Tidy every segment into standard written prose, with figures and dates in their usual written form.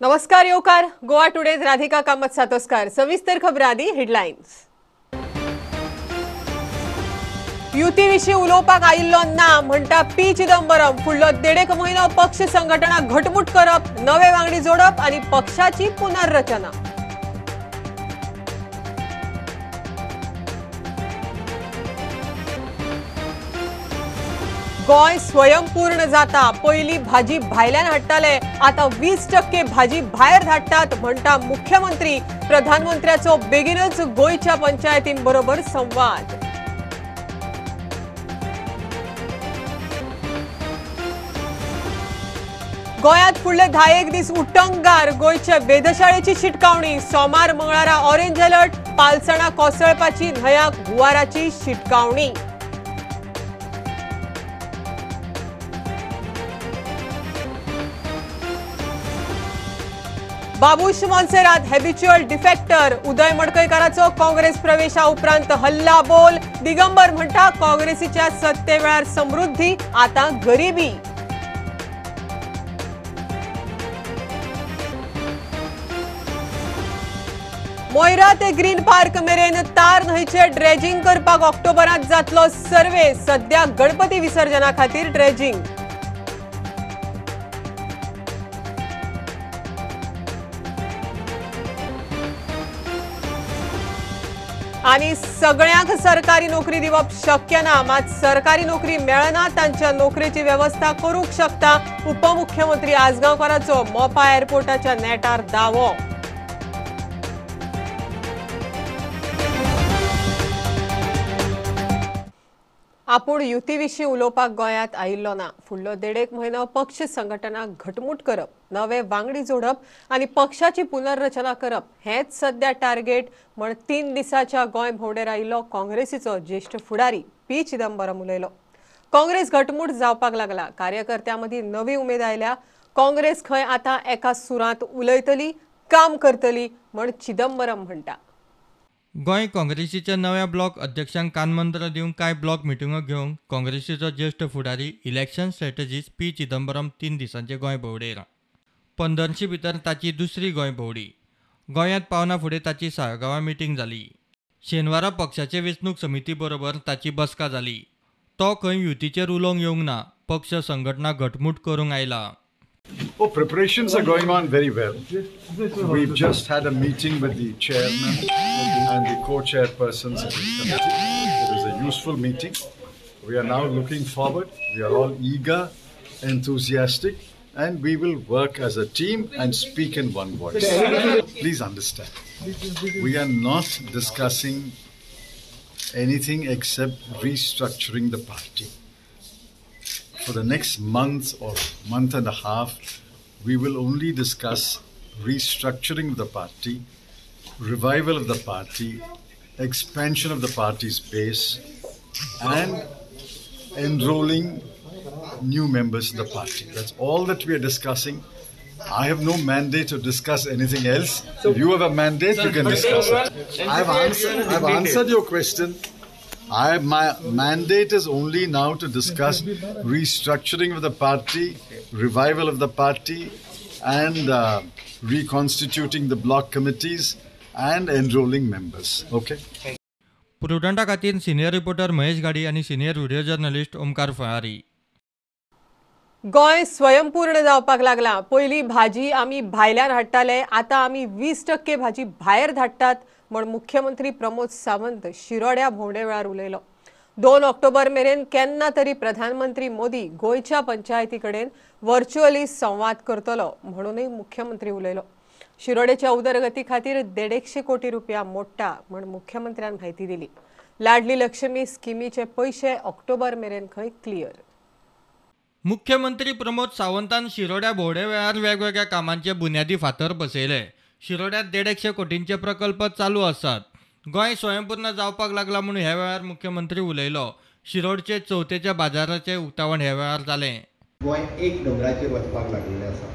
नमस्कार येवकार गोवा टुडेज राधिका कामत सातोस्कार। सविस्तर खबर आदी हेडलायन्स। युती विशीं उलोवपाक आयिल्लो ना म्हणटा पी चिदंबरम। फुडलो देडेक म्हयनो पक्ष संघटना घटमूट करप, नवे वांगडी जोडप आनी पक्षाची पुनर्रचना। गोंय स्वयंपूर्ण जाता, पयली भाजी भायल्यान हाडटाले, आतां 20% भाजी भायर धाडटात म्हणटा मुख्यमंत्री। प्रधानमंत्र्याचो बेगीनच गोंयच्या पंचायतींबरोबर संवाद। गोंयांत फुडले 10 दीस उटंगार, गोंयच्या वेधशाळेची शिटकावणी। सोमार मंगळारा ऑरेंज अलर्ट, पालसणां कोसळपाची, न्हंयांक हुंवाराची शिटकावणी। बाबूश मोन्सेरात हॅबिच्युअल डिफेक्टर, उदय मडकयकाराचो काँग्रेस प्रवेशा उपरांत हल्ला बोल। दिगंबर म्हणटा काँग्रेसीच्या सत्तेवेळार समृद्धी, आतां गरिबी। मोयरा ते ग्रीन पार्क मेरेन तार न्हंयचे ड्रेजिंग करपाक ऑक्टोबरांत जातलो सर्वे। सध्या गणपती विसर्जना खातीर ड्रेजिंग। आनी सगळ्यांक सरकारी नोकरी दिवप शक्य ना, मात सरकारी नोकरी मेळना तांच्या नोकरेची वेवस्था करूंक शकता, उपमुख्यमंत्री आजगांवकाराचो मोपा एअरपोर्टाच्या नेटार दावो। आपूण युती विशीं उलोवपाक गोंयांत आयिल्लो ना। फुडलो देडेक म्हयनो पक्ष संघटना घटमूट करप, नवे वांगडी जोडप आनी पक्षाची पुनर्रचना करप हेंच सध्या टार्गेट म्हण 3 दिसाच्या गोंय भोंवडेर आयिल्लो काँग्रेसीचो ज्येश्ठ फुडारी पी चिदंबरम उलयलो। काँग्रेस घटमूट जावपाक लागला, कार्यकर्त्यां मदीं नवी उमेद आयल्या। काँग्रेस खंय आतां एका सुरांत उलयतली, काम करतली म्हण चिदंबरम म्हणटा। गोंय काँग्रेसीच्या नव्या ब्लॉक अध्यक्षांक कानमंत्र दिवंक कांय ब्लॉक मिटिंगो घेवंक काँग्रेसीचो ज्येश्ठ फुडारी इलेक्शन स्ट्रॅटजिस्ट पी चिदंबरम 3 दिसांचे गोंय भोंवडेर। 15 भितर ताची दुसरी गोंय भोंवडी। गोंयांत पावना फुडें ताची साळगांवां मिटींग जाली। शेनवारा पक्षाचे वेंचणूक समिती बरोबर ताची बसका जाली। तो खंय युतीचेर उलोवंक येवंक ना, पक्ष संघटना घटमूट करूंक आयला। Oh, preparations are going on very well. We've just had a meeting with the chairman and the co-chairpersons of the committee. It was a useful meeting. We are now looking forward. We are all eager, enthusiastic, and we will work as a team and speak in one voice. Please understand, we are not discussing anything except restructuring the party. For the next month or month and a half, we will only discuss restructuring the party, revival of the party, expansion of the party's base, and enrolling new members in the party. That's all that we are discussing. I have no mandate to discuss anything else. If you have a mandate, you can discuss it. I've answered your question. My mandate is only now to discuss restructuring of the party, revival of the party, and reconstituting the block committees and enrolling members. Okay. प्रुडंटा खातीर senior reporter Mahesh गाडी आनी senior video journalist Omkar Phayari. Goa स्वयंपूर्ण जावपाक लागला। पयली भाजी आमी भायल्यान हाडटाले, आतां आमी 20% भाजी भायर धाडटात म्हण मुख्यमंत्री प्रमोद सावंत शिरोड्या भोंवडे वेळार उलयलो। 2 ऑक्टोबर मेरेन केन्ना तरी प्रधानमंत्री मोदी गोंयच्या पंचायती कडेन व्हर्च्युअली संवाद करतलो म्हणूनय मुख्यमंत्री उलयलो। शिरोडेच्या उदरगती खातीर 150 कोटी रुपया मोडटा म्हण मुख्यमंत्र्यान म्हायती दिली। लाडली लक्ष्मी स्किमीचे पयशे ऑक्टोबर मेरेन खंय क्लियर। मुख्यमंत्री प्रमोद सावंतान शिरोड्या भोंवडे वेळार वेगवेगळ्या कामांचे बुन्यादी फातर बसयले। शिरोड्यात 150 कोटींचे प्रकल्प चालू आसात। गोंय स्वयंपूर्ण जावपाक लागला म्हणून ह्या वेळार मुख्यमंत्री उलयलो। शिरोडचे चवथेच्या बाजाराचें उक्तावण ह्या वेळार जालें। गोंय एक दोंगराचेर वचपाक लागिल्लें आसा।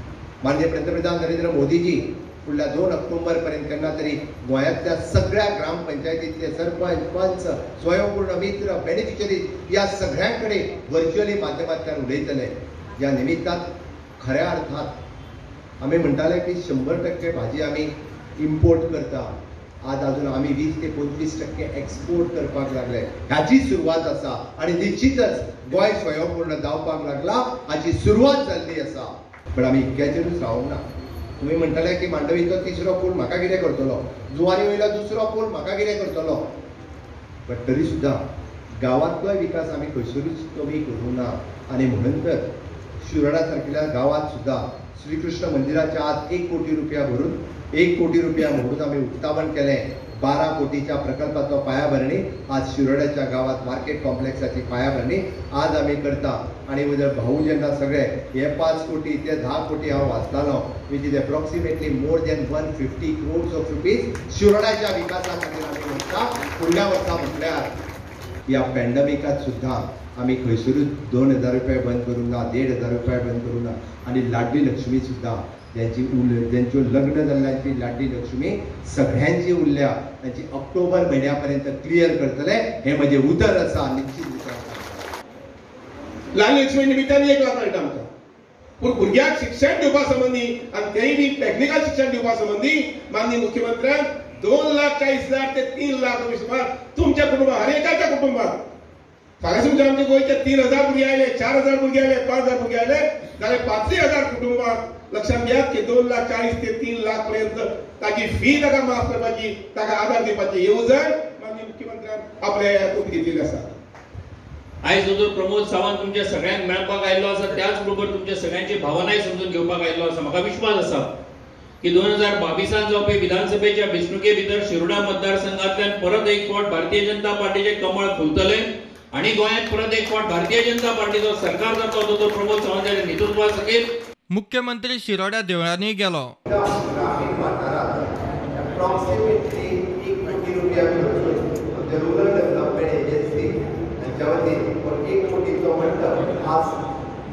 माननीय पंतप्रधान नरेंद्र मोदीजी फुडल्या 2 ऑक्टोबर पर्यंत केन्ना तरी गोंयांतल्या सगळ्या ग्रामपंचायतींतले सरपंच, पंच, स्वयंपूर्ण मित्र, बेनिफिशरीज ह्या सगळ्यां कडेन व्हर्च्युअली माध्यमांतल्यान उलयतले। ह्या निमित्तान खऱ्या अर्थात आमी म्हणटाले की 100% भाजी आमी इम्पोर्ट करता, आज अजून आमी 20 ते 25% एक्सपोर्ट करपाक लागले. हाची सुरवात आसा आनी निश्चितच गोंय स्वयंपूर्ण जावपाक लागला हाची सुरवात जाल्ली आसा. पण आमी इतक्याचेरूच रावूंक ना. तुमी म्हणटाले की मांडवीचो तिसरो पूल म्हाका कितें करतलो, जुवारी वयलो दुसरो पूल म्हाका कितें करतलो, बट तरी सुद्दां गांवांतलोय विकास आमी खंयसरूच कमी करूंक ना. आनी म्हणून तर शिरोडा सारकिल्या गांवांत सुद्दां श्रीकृष्ण मंदिराच्या आज 1 कोटी रुपया भरून 1 कोटी रुपया म्हणून आमी उक्तावण केलें. 12 कोटीच्या प्रकल्पाचो पायाभरणी आज शिरोड्याच्या गांवांत मार्केट कॉम्प्लेक्साची पायाभरणी आज आमी करता. आनी म्हजे भाऊ जेन्ना सगळे हे 5 कोटी ते 10 कोटी हांव वाचतालो, which is approximately more than 150 crores of rupees शिरोड्याच्या विकासा खातीर आमी म्हणटा. फुडल्या वर्सा म्हटल्यार ह्या पॅन्डमिकात सुद्दां आमी खंयसरूच 2000 रुपया बंद करूंक ना, 1500 रुपया बंद करूंक ना. आनी लाडली लक्ष्मी सुद्दां ज्यांची लग्न जाल्ल्यांची लाडली लक्ष्मी सगळ्यांची उरल्या तांची ऑक्टोबर म्हयन्या पर्यंत क्लियर करतले हे म्हजें उतर आसा, निश्चित उतर आसा. लाडली लक्ष्मी निमित्तान 1 लाख मेळटा आमकां, पूण भुरग्यांक शिक्षण दिवपा संबंदी आनी तेंय बी टॅक्निकल शिक्षण दिवपा संबंदी माननीय मुख्यमंत्र्यान 2,40,000 ते 3 लाख रुपये सुमार तुमच्या कुटुंबात, हर एकाच्या कुटुंबात. फाल्यां समजा आमच्या गोंयचे 3,000 भुरगे आयले, 4,000 भुरगे आयले, 5,000 भुरगे आयले जाल्यार 5,000 कुटुंबाक लक्षात घेयात की 2,40,000 ते 3 लाख पर्यंत ताची फी ताका माफ करपाची, ताका आधार दिवपाची येवजण माननीय मुख्यमंत्र्यान आपल्या हातूंत घेतिल्ली आसा. आयज जो प्रमोद सावंत तुमच्या सगळ्यांक मेळपाक आयिल्लो आसा, त्याच बरोबर तुमच्या सगळ्यांची भावनाय समजून घेवपाक आयिल्लो आसा. म्हाका विश्वास आसा की 2022 जावपी विधानसभेच्या वेंचणुके भितर शिरोडा मतदारसंघांतल्यान परत एक फावट भारतीय जनता पार्टीचे कमळ फुलतले आणि गोंयांत परत एक फावट भारतीय जनता पार्टीचो सरकार जातलो तो प्रमोद सावंताच्या नेतृत्वा सकयल. मुख्यमंत्री शिरोड्या देवळांनी गेलो. ग्रामीण वाठारांत अप्रॉक्सिमेटली 1 कोटी रुपया खर्चून रुरल डेव्हलपमेंट एजन्सी हांच्या वतीन 1 कोटीचो मंडप आज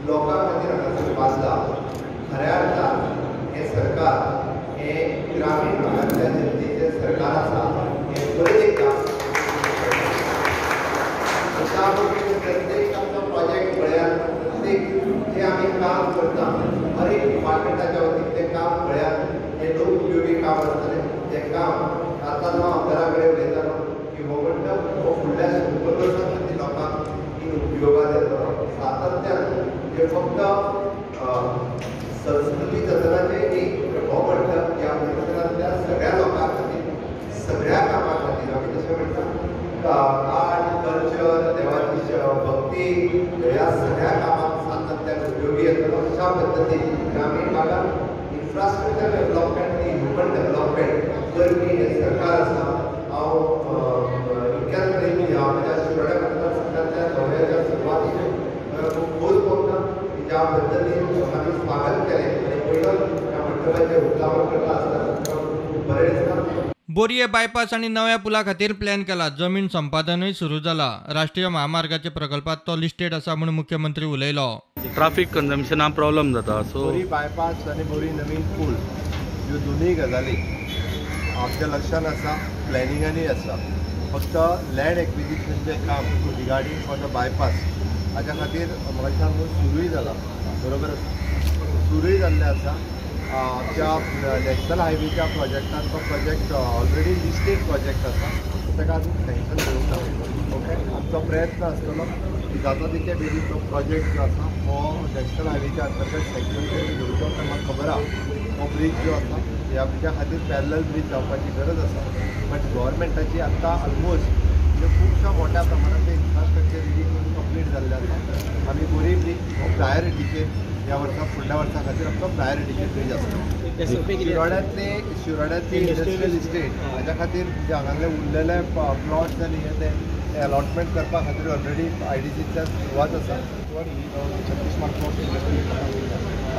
लोकां खातीर हांगासर बांदला. खऱ्या अर्थान हें सरकार हें ग्रामीण भागांतल्या जनतेचें सरकार आसा हें परत एकदां प्रत्येक आमचो प्रोजेक्ट पळयात, प्रत्येक जे आमी काम करता हर एक डिपार्टमेंटाच्या वतीन तें काम पळयात, हें लोक उपयोगी काम आसतलें. तें काम आतां हांव आमदारा कडेन उलयतालो की हो मंडप हो फुडल्या 100 वर्सां खातीर लोकांक उपयोगाक येतलो. सातत्यान म्हणजे फक्त संस्कृती जतनाचें एक हो मंडप ह्या परिसरांतल्या सगळ्या लोकां खातीर सगळ्या कामां खातीर आमी जशें म्हणटा आर्ट, कल्चर, देवाची भक्ती ह्या सगळ्या कामाक सातत्यान उपयोगी येतलो. अशा पद्दतीन ग्रामीण भागात इन्फ्रास्ट्रक्चर डेव्हलपमेंट आनी ह्युमन डेव्हलपमेंट करपी हें सरकार आसा. हांव इतक्याच कडेन ह्या म्हज्या शिरोड्या मतदारसंघातल्या दौऱ्याच्या सुरवातीक खूब खोस भोगता की ज्या पद्दतीन लोकांनी स्वागत केलें आनी पयलो ह्या मंडपाचें उक्तावण करता आसतना खूब बरें दिसता. बोरये बायपास आनी नव्या पुला खातीर प्लॅन केला, जमीन संपादनूय सुरू जाला. राष्ट्रीय महामार्गाच्या प्रकल्पात तो लिस्टेड आसा म्हूण मुख्यमंत्री उलयलो. ट्राफिक कंजम्पशना प्रॉब्लम जाता, सो बोरी बायपास आनी बोरी नवीन पूल ह्यो दोनूय गजाली आमच्या लक्षांत आसा, प्लॅनिंगानूय आसा. फक्त लँड एक्विजिशनचें काम रिगार्डींग फॉर the bypass हाच्या खातीर म्हाका दिसता सुरूय जाला, बरोबर आसा, सुरूय जाल्लें आसा. आमच्या नॅशनल हायवेच्या प्रोजेक्टान तो प्रोजेक्ट ऑलरेडी लिस्टेड प्रोजेक्ट आसा, ताका अजून सँक्शन मेळूंक ना. ओके, आमचो प्रयत्न आसतलो की जाता तितले बेगीन तो प्रोजेक्ट जो आसा हो नॅशनल हायवेच्या अंतर्गत सँक्शन करून घेवचो. कारण म्हाका खबर आसा हो ब्रीज जो आसा ह्या ब्रिजा खातीर पॅरलल ब्रीज जावपाची गरज आसा. बट गव्हर्मेंटाची आतां ऑलमोस्ट म्हणजे खुबश्या मोठ्या प्रमाणात इन्फ्रास्ट्रक्चर रेडी करून कंप्लीट जाल्लें आसा. आमी बोरी ब्रीज हो प्रायोरिटीचेर ह्या वर्सा फुडल्या वर्सा खातीर आमचो प्रायोरिटीचेर ब्रीज आसता. शिरोड्यांतली इंडस्ट्रियल इस्टेट हाच्या खातीर जे हांगासरले उरलेले प्लॉट्स आनी हे ते अलॉटमेंट करपा खातीर ऑलरेडी आयडीसींतल्यान सुरवात आसा.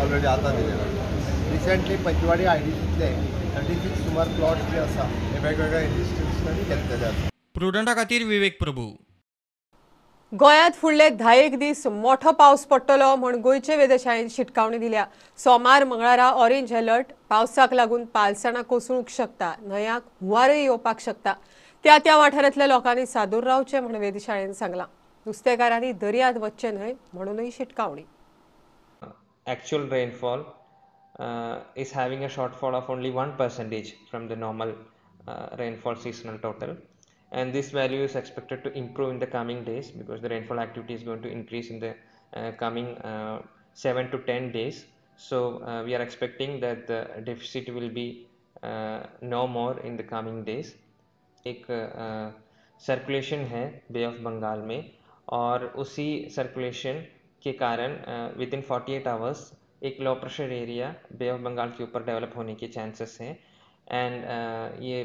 ऑलरेडी आतां दिलेले रिसेंटली पंचवाडी आयडीसींतले 36 सुमार प्लॉट्स जे आसा हे वेगवेगळ्या इंडस्ट्रियलिस्टांनी घेतलेले आसा. प्रुडंटा खातीर विवेक प्रभू. गोंयांत फुडले 10 दीस मोठो पावस पडटलो म्हूण गोंयचे वेधशाळेन शिटकावणी दिल्या. सोमार मंगळारा ऑरेंज अलर्ट. पावसाक लागून पालसणां कोसळूंक शकता, न्हंयांक हुंवारय येवपाक शकता. त्या त्या वाठारांतल्या लोकांनी सादूर रावचें म्हूण वेधशाळेन सांगलां. नुस्तेकारांनी दर्यांत वचचें न्हय म्हणूनय शिटकावणी. Actual rainfall is having a shortfall of only 1% from the normal rainfall seasonal total, and this value is expected to improve in the coming days because the rainfall activity is going to increase in the coming 7 to 10 days. So we are expecting that the deficit will be no more in the coming days. एक circulation है बे of Bengal में और उसी circulation K कारण with in 48 hours एक low pressure area Bay of Bengal K ऊपर develop होने K chances हैं। And ये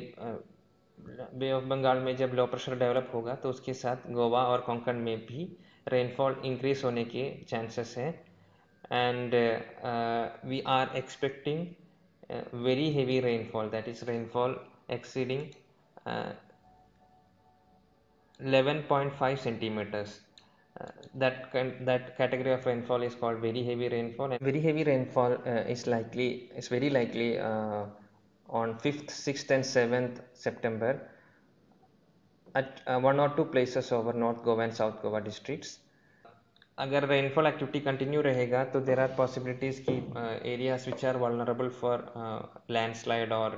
बे ऑफ बंगाल में जब लो प्रेशर डेवलप होगा तो उसके साथ गोवा और कोंकण में भी रेनफॉल इंक्रीज होने के चांसेस हैं। And we are expecting very heavy rainfall, that is rainfall exceeding 11.5 centimeters. That category of rainfall is called very heavy rainfall. And very heavy rainfall is very likely on 5th, 6th and 7th September at 1 or 2 places over North Goa and South Goa districts. अगर rainfall activity continue रहेगा तो there are possibilities कि areas which are vulnerable for landslide Aur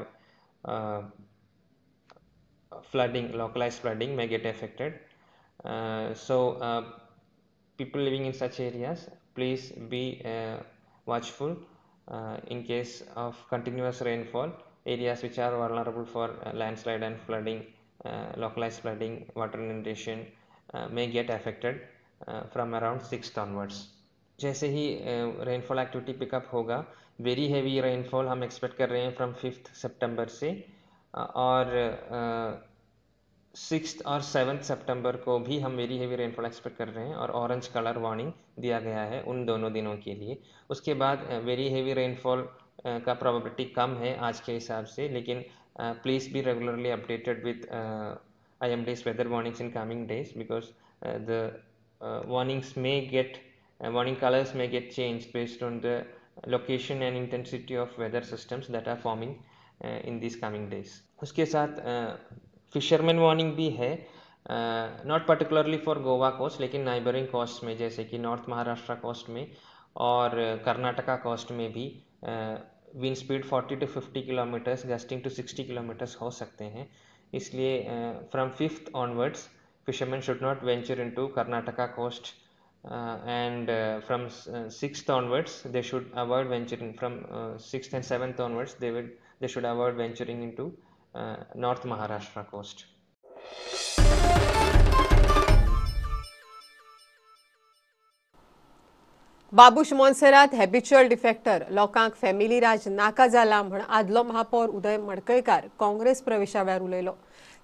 flooding, localized flooding may get affected. So people living in such areas, please be watchful in case of continuous rainfall. Areas which are vulnerable for landslide and flooding, localized flooding, water inundation may get affected from around 6th onwards. जैसे ही rainfall activity pickup होगा, very heavy rainfall हम expect कर रहे हैं from 5th September Se, Aur 6th Aur 7th सितंबर को भी हम very heavy rainfall expect कर रहे हैं और orange colour warning दिया गया है उन दोनों दिनों के लिए। उसके बाद वेरी हेवी रेनफॉल का प्रोबेबिलिटी कम है आज के हिसाब से, लेकिन please be regularly updated with IMD's weather warnings in coming days because the warnings may get warning colors may get changed based on the location and intensity of weather systems that are forming in these coming days. उसके साथ fisherman warning भी है, not particularly for Goa coast, लेकिन neighbouring coast में जैसे कि north Maharashtra coast में और Karnataka coast में भी wind speed 40 to 50 kilometres, gusting to 60 kilometres हो सकते हैं। इसलिए from 5th onwards fishermen should not venture into Karnataka coast, and from 6th onwards they should avoid venturing, from 6th and 7th onwards they should avoid venturing into North Maharashtra coast. Babush Monserrate habitual defector, लोकांक family राज नाका जाला म्हण आदलो महापौर उदय मडकयकार काँग्रेस प्रवेशा वेळार उलयलो।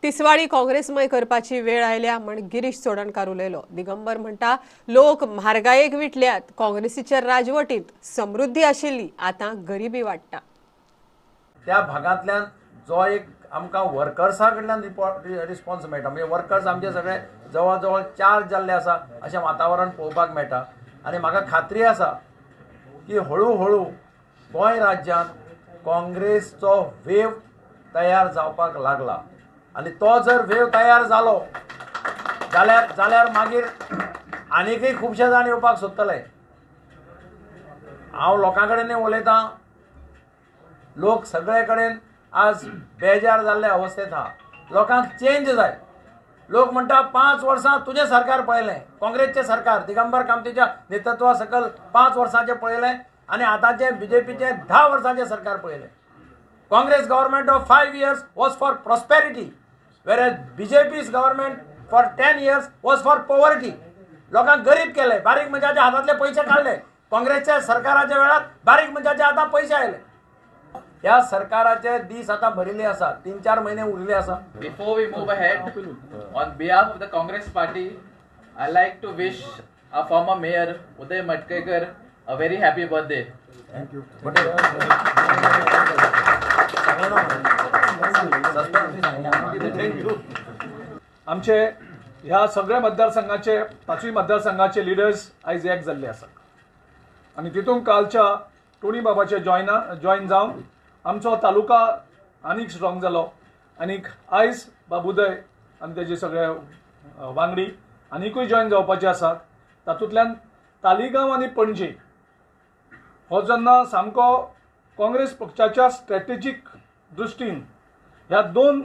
तिसवाडी काँग्रेसमय करपाची वेळ आयल्या म्हण गिरीश चोडणकार उलयलो। दिगंबर म्हणटा लोक म्हारगायेक विटल्यात, काँग्रेसीच्या राजवटींत समृद्धी आशिल्ली, आतां गरिबी वाडटा। त्या भागांतल्यान जो एक आमकां वर्कर्सां कडल्यान रिस्पॉन्स मेळटा, म्हणजे वर्कर्स आमचे सगळे जवळ जवळ चार्ज जाल्ले आसा अशें वातावरण पळोवपाक मेळटा। आनी म्हाका खात्री आसा की हळू हळू गोंय राज्यांत काँग्रेसचो वेव तयार जावपाक लागला आनी तो जर वेव तयार जालो जाल्यार मागीर आनीकय खुबशे जाण येवपाक सोदतले। हांव लोकां कडेन उलयतां, लोक सगळे कडेन आज बेजार जाल्ले अवस्थेंत आहा। लोकांक चेंज जाय। लोक म्हणटा 5 वर्सां तुजें सरकार पळयलें, काँग्रेसचें सरकार दिगंबर कामतीच्या नेतृत्वा सकयल 5 वर्सांचें पळयलें आनी आतांचें बीजेपीचें 10 वर्सांचें सरकार पळयलें। Congress government of 5 years was for prosperity, whereas BJP's government for 10 years was for poverty. लोकांक गरीब केले, बारीक मनशाच्या हातांतले पयशे काडले। काँग्रेसच्या सरकाराच्या वेळार बारीक मनशाच्या हातांत पयशे आयले। ह्या सरकाराचे दीस आता भरिल्ले आसा, 3-4 महिने उरले आसा। Before we move ahead, on behalf of the Congress party, I like to wish our former mayor Uday Madkaikar a very happy birthday. Thank you. आमचे ह्या सगळ्या मतदारसंघाचे 5 मतदारसंघाचे लिडर्स आयज एक जाल्ले आसात आनी तितून कालच्या टोनी बाबाचे जॉयन जावन आमचो तालुका आनीक स्ट्रॉंग जालो आनीक आयज बाबुदय आनी तेजे सगळे वांगडी आनीकूय जॉयन जावपाचे आसात। तातूंतल्यान तालिगांव आनी पणजी हो जेन्ना सामको काँग्रेस पक्षाच्या स्ट्रॅटेजीक दृश्टीन ह्या 2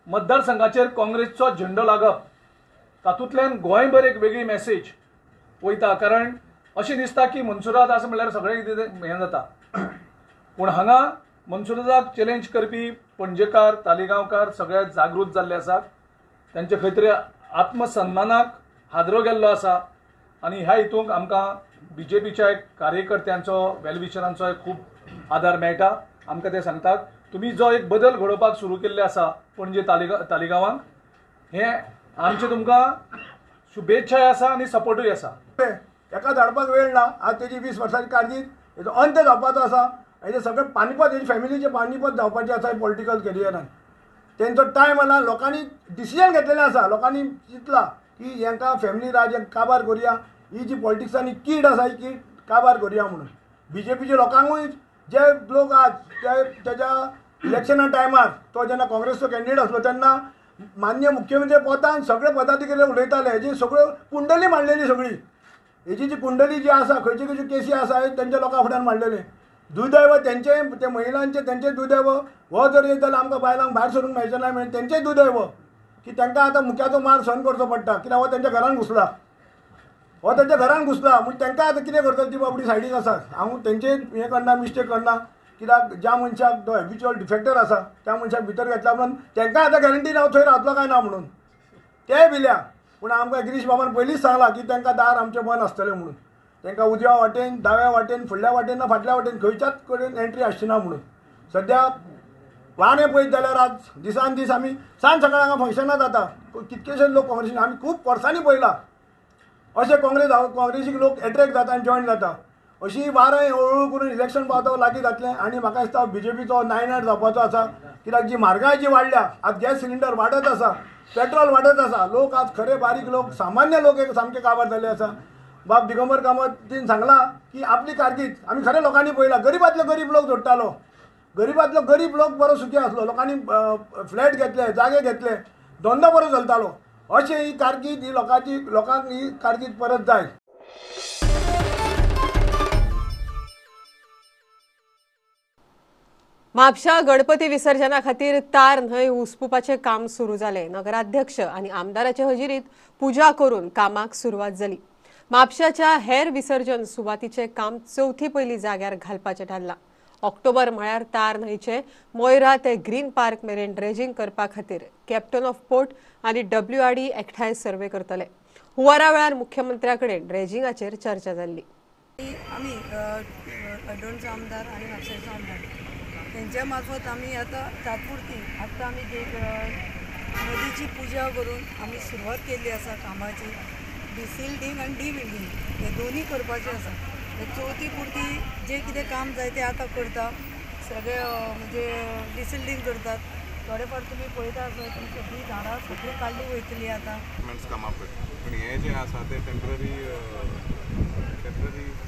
मतदारसंघाचेर काँग्रेसचो झेंडो लागप तातूंतल्यान गोंयभर एक वेगळी मॅसेज वयता. कारण अशें दिसता की मनसुरात आसा म्हणल्यार सगळें कितें हें जाता, पूण हांगा मनसुराताक चॅलेंज करपी पणजेकार, तालिगांवकार सगळे जागृत जाल्ले आसात. तांचे खंय तरी आत्मसन्मानाक हादरो गेल्लो आसा आनी ह्या हितूंक आमकां बीजेपीच्या एक कार्यकर्त्यांचो, वेलविशरांचो खूब आदार मेळटा. आमकां ते सांगतात तुमी जो एक बदल घडोवपाक सुरू केल्ले आसा पणजे तालिगांवांक, हें आमचें तुमकां शुभेच्छाय आसा आनी सपोर्टूय आसा. ताका धाडपाक वेळ ना. आज तेजी 20 वर्सांची कारकीर्द हेजो अंत जावपाचो आसा. हेजे सगळे पानिपत, हेजे फॅमिलीचे पानिपत जावपाचें आसा पॉलिटिकल करियरान. तेंचो टायम आला. लोकांनी डिसिजन घेतलेलें आसा. लोकांनी चिंतलां की हेंकां फॅमिली राज काबार करुया, ही जी पॉलिटिक्सांनी कीड आसा ही कीड काबार करुया म्हणून. बीजेपीच्या लोकांकूय जे लोक आज तेज्या इलेक्शना टायमार तो जेन्ना काँग्रेसचो कॅन्डिडेट आसलो तेन्ना मान्य मुख्यमंत्री पदान सगळे पदाधिकारी उलयताले. हेजी सगळ्यो कुंडली मांडलेली, सगळी हेजी जी कुंडली जी आसा, खंयची खंयच्यो केसी आसा तेंच्या लोकां फुड्यान मांडलेले. दुर्दैव तेंचे, ते महिलांचे तेंचे दुर्दैव. हो जर येत जाल्यार आमकां बायलांक भायर सरूंक मेळचें ना म्हणून तेंचेय दुर्दैव की तांकां आतां मुक्याचो मार सहन करचो पडटा. कित्याक हो तेंच्या घरान घुसला, हो तेंच्या घरान घुसला म्हूण तांकां आतां कितें करतले ती बाबडी सायडीक आसा. हांव तेंचे हें करना, मिस्टेक करना. कित्याक ज्या मनशाक जो हॅबिच्युअल डिफेक्टर आसा त्या मनशाक भितर घेतला म्हणून तांकां आतां गॅरंटी ना हांव थंय रावतलो काय ना म्हणून तेय भिल्या. पूण आमकां गिरीश बाबान पयलींच सांगलां की तांकां दार आमचें बंद आसतलें म्हणून. तांकां उजव्या वाटेन, दाव्या वाटेन, फुडल्या वाटेन ना फाटल्या वाटेन खंयच्याच कडेन एंट्री आसची ना म्हणून. सद्या वारें पळयत जाल्यार आज दिसान दीस आमी सांज सकाळ हांगा फंक्शनां जाता, कितकेशे लोक काँग्रेसीन आमी खूब वर्सांनी पळयलां अशें काँग्रेसीक लोक एट्रेक्ट जाता आनी जॉयन जाता. अशी वारें हळूहळू करून इलेक्शन पावता लागीं जातलें आनी म्हाका दिसता बीजेपीचो नायनाट जावपाचो आसा. कित्याक जी म्हारगाय जी वाडल्या, आज गॅस सिलिंडर वाडत आसा, पेट्रोल वाडत आसा, लोक आज खरे बारीक लोक, सामान्य लोक एक सामके काबार जाल्ले आसा. बाब दिगंबर कामतीन सांगलां की आपली कारकीर्द आमी खरे लोकांनी पळयला. गरिबांतलो गरीब लोक जोडटालो, गरिबांतलो गरीब लोक बरो सुखी आसलो, लोकांनी फ्लॅट घेतले, जागे घेतले, धंदो बरो चलतालो. अशें ही कारकीर्द ही लोकांची, लोकांक ही कारकीर्द परत जाय. म्हापशा गणपती विसर्जना खातीर तार न्हंय उसपुपाचें काम सुरू जालें. नगराध्यक्ष आनी आमदाराचे हजेरीत पुजा करून कामाक सुरवात जाली. म्हापशाच्या हेर विसर्जन सुवातीचें काम चवथी पयली जाग्यार घालपाचें थारलां. ऑक्टोबर म्हळ्यार तार न्हंयचे मोयरा ते ग्रीन पार्क मेरेन ड्रेजिंग करपा खातीर कॅप्टन ऑफ पोर्ट आनी WRD एकठांय सर्वे करतले. हुंवारा वेळार मुख्यमंत्र्या कडेन ड्रेजिंगाचेर चर्चा जाल्ली. आमी अडोणचो आमदार आनी म्हापशेचो आमदार तेंच्या मार्फत आमी आतां तात्पुरती आतां आमी नदीची पुजा करून आमी सुरवात केल्ली आसा कामाची. डिसिल्टींग आनी डिबिल्डींग हे दोनूय करपाचें आसा. चवथी पुरती जें कितें काम जाय तें आतां करता. सगळे म्हणजे डिसिल्टींग करतात. थोडे फावट तुमी पळयता आसत तुमी सगळीं झाडां सगळीं काडली वयतली आतां. पूण हें जें आसा तें टेंपररी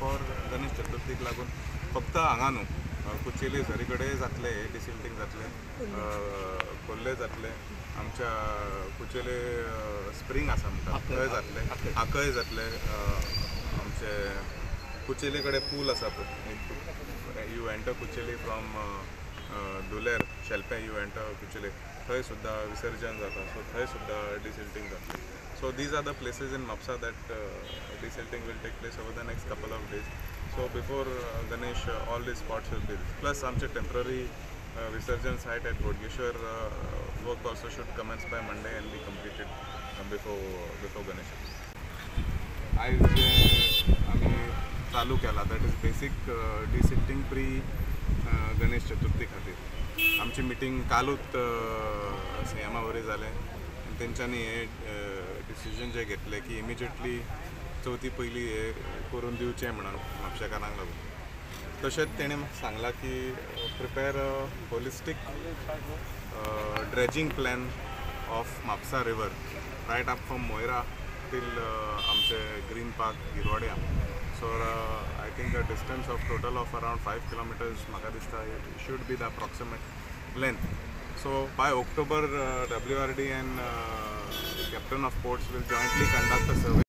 फॉर गणेश चतुर्थीक लागून फक्त हांगा न्हू, कुचेली सरी कडेन जातलें, हे डिसिल्टींग जातलें, खोर्ले जातलें, आमच्या कुचेले स्प्रींग आसा म्हणटा थंय जातलें, आकय जातलें, आमचे कुचेले कडेन पूल आसा पळय, you enter Kucheli from Duler Shelpe, you enter Kucheli, थंय सुद्दां विसर्जन जाता, सो थंय सुद्दां डिसिल्टींग जातलें. So these are the places in Mapusa that desilting will take place over the next couple of days. So before Ganesh all these spots will be. Plus आमचे temporary visarjan site at Bodgeshwar work also should commence by Monday and be completed before Ganesh. आयज जे आमी चालू केला that is basic desilting pre Ganesh Chaturthi खातीर. आमची meeting कालूच सीएमा वरी जालें आनी तेंच्यांनी हे डिसिजन जे घेतले की इमिजिएटली चवथी पयली हे करून दिवचें म्हणून म्हापशेकारांक लागून. तशेंच तेणें म्हाका सांगलां की prepare a holistic dredging plan of Mapusa river right up from Moira till आमचे ग्रीन पार्क गिरवाड्या. So I think a distance of total of around 5 kilometers म्हाका दिसता should be the approximate length. So by October WRD and Captain of Ports will jointly conduct a survey.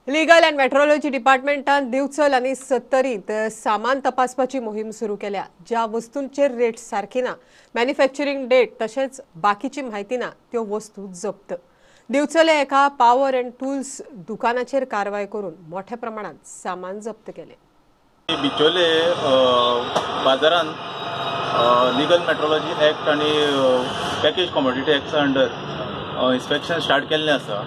Legal and metrology डिपार्टमेंटान दिवचल आनी सत्तरीत सामान तपासपाची मोहीम सुरू केल्या. ज्या वस्तूंचेर रेट सारकी ना, मॅन्युफॅक्चरिंग डेट तशेंच बाकीची म्हायती ना त्यो वस्तू जप्त. दिवचले एका पावर अँड टूल्स दुकानाचेर कारवाय करून मोठ्या प्रमाणात सामान जप्त केले. बिचोले बाजारान लिगल मेट्रोलॉजी एक्ट आनी पॅकेज कॉमोडिटी एक्टा अंडर इन्स्पेक्शन स्टार्ट केल्लें आसा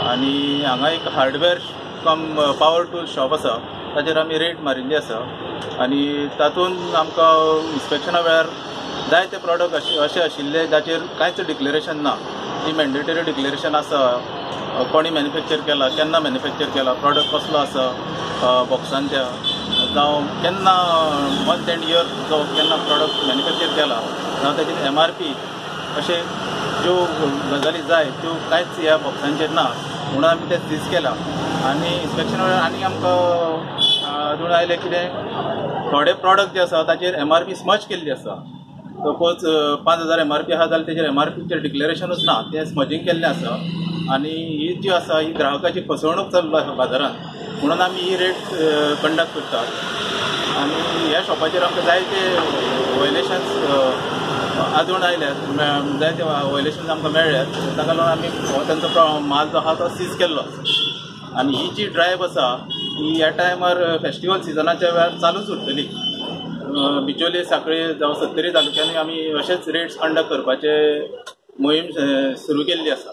आनी हांगा एक hardware cum power tool shop आसा, ताचेर आमी रेड मारिल्ली आसा आनी तातूंत आमकां इन्स्पेक्शना वेळार जायते प्रॉडक्ट अशे आशिल्ले जाचेर कांयच डिक्लेरेशन ना. जी मॅन्डेटरी डिक्लेरेशन आसा, कोणी मॅन्युफॅक्चर केला, केन्ना मॅन्युफॅक्चर केला, प्रॉडक्ट कसलो आसा बॉक्सान त्या, जावं केन्ना मंथ एंड इयर जो केन्ना प्रॉडक्ट मॅन्युफॅक्चर केला, जावं ताचेर एमआरपी अशे ज्यो गजाली जाय त्यो कांयच ह्या बॉक्सांचेर ना, म्हणून आमी ते सीज केला. आनी इन्स्पेक्शना वेळार आनी आमकां आढळून आयलें कितें थोडे प्रॉडक्ट जे आसा ताचेर एमआरपी स्मज केल्ली आसा. सपोज 5000 एमआरपी आसा जाल्यार तेजेर एमआरपीचेर डिक्लेरेशनूच ना, तें स्मजींग केल्लें आसा. आनी ही जी आसा ही ग्राहकाची फसवणूक चालू आसा बाजारान, म्हणून आमी ही रेट कंडक्ट करतात. आनी ह्या शॉपाचेर आमकां जायते वयलेशन्स आजून आयल्यात, जायते वयलेशन्स आमकां मेळ्ळ्यात, ताका लागून आमी तांचो माल जो आसा तो सीज केल्लो आसा. आनी ही जी ड्रायव्ह आसा ही ह्या टायमार फेस्टिवल सिजनाच्या वेळार चालूच उरतली. बिचोले, सांखळे जावं सत्तरी तालुक्यांनी आमी अशेच रेट्स कंडक्ट करपाचे मोहीम सुरू केल्ली आसा.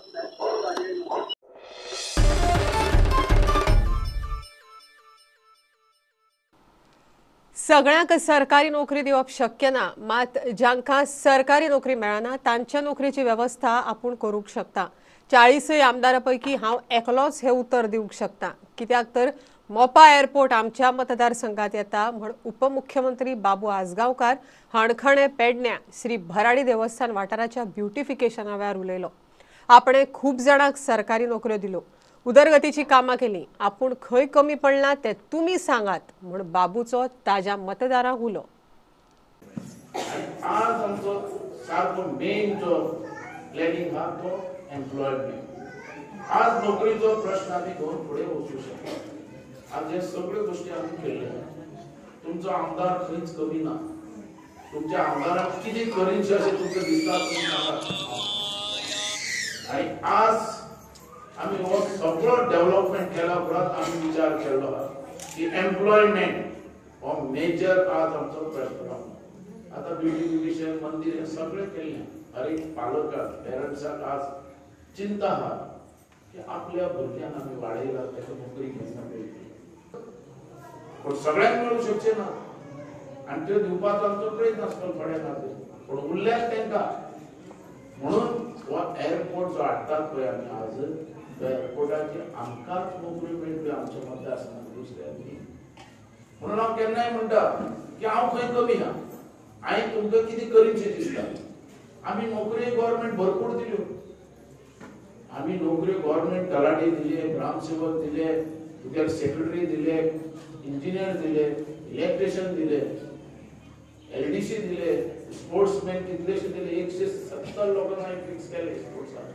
सगळ्यांक सरकारी नोकरी दिवप शक्य ना, मात जांकां सरकारी नोकरी मेळना तांच्या नोकरीची वेवस्था आपूण करूंक शकता. 40 आमदारां पैकी हांव एकलोच हे उतर दिवंक शकता, कित्याक तर मोपा एअरपोर्ट आमच्या मतदारसंघात येता म्हण उपमुख्यमंत्री बाबू आजगांवकार हणखणे पेडण्या श्री भराडी देवस्थान वाठाराच्या ब्युटिफिकेशना वेळार उलयलो. आपणे खूब जाणांक सरकारी नोकऱ्यो दिल्यो, उदरगतीची कामां केली, आपूण खंय कमी पडला ते तुमी सांगात म्हण बाबूचो ताज्या मतदारांक उलो. आज आमचो सारको मेन जो प्लॅनिंग आहा तो एम्प्लॉयमेंट. आज नोकरीचो प्रश्न आमी घेवन फुडें वचूं शकता. आज हे सगळ्यो गोष्टी आमी केल्ल्यो. तुमचो आमदार खंयच कमी ना, तुमच्या आमदाराक कितें करीनशें अशें तुमकां दिसता तुमी सांगात. आनी आज आमी हो सगळो डेव्हलपमेंट केल्या उपरांत आमी विचार केल्लो आहा की एम्प्लॉयमेंट हो मेजर आज आमचो प्रश्न. आतां ब्युटिफिकेशन मंदीर हें सगळें केल्लें. हर एक पालकाक पेरंट्साक आज चिंता आहा की आपल्या भुरग्यांक आमी वाडयला ताका नोकरी केन्ना मेळटली, पूण सगळ्यांक मेळूंक शकचें ना आनी त्यो दिवपाचो आमचो प्रयत्न आसतलो थोड्या खातीर, पूण उरल्यात तांकां. म्हणून हो एअरपोर्ट जो हाडटात पळय आमी आज, त्या एअरपोर्टाची आमकांच नोकरी मेळटली आमच्या मतदारसंघात दुसऱ्यांनी. म्हणून हांव केन्नाय म्हणटा की हांव खंय कमी आहा, हांवें तुमकां कितें करीनशें दिसता. आमी नोकरी गव्हर्मेंट भरपूर दिल्यो, आमी नोकरी गव्हर्मेंट तलाठी दिले, ग्रामसेवक दिले, तुगेले सेक्रेटरी दिले, इंजिनियर दिले, इलेक्ट्रिशियन दिले, एलडीसी दिले, स्पोर्ट्समॅन कितलेशे दिले, 170 लोकांक हांवें फिक्स केले स्पोर्ट्साक.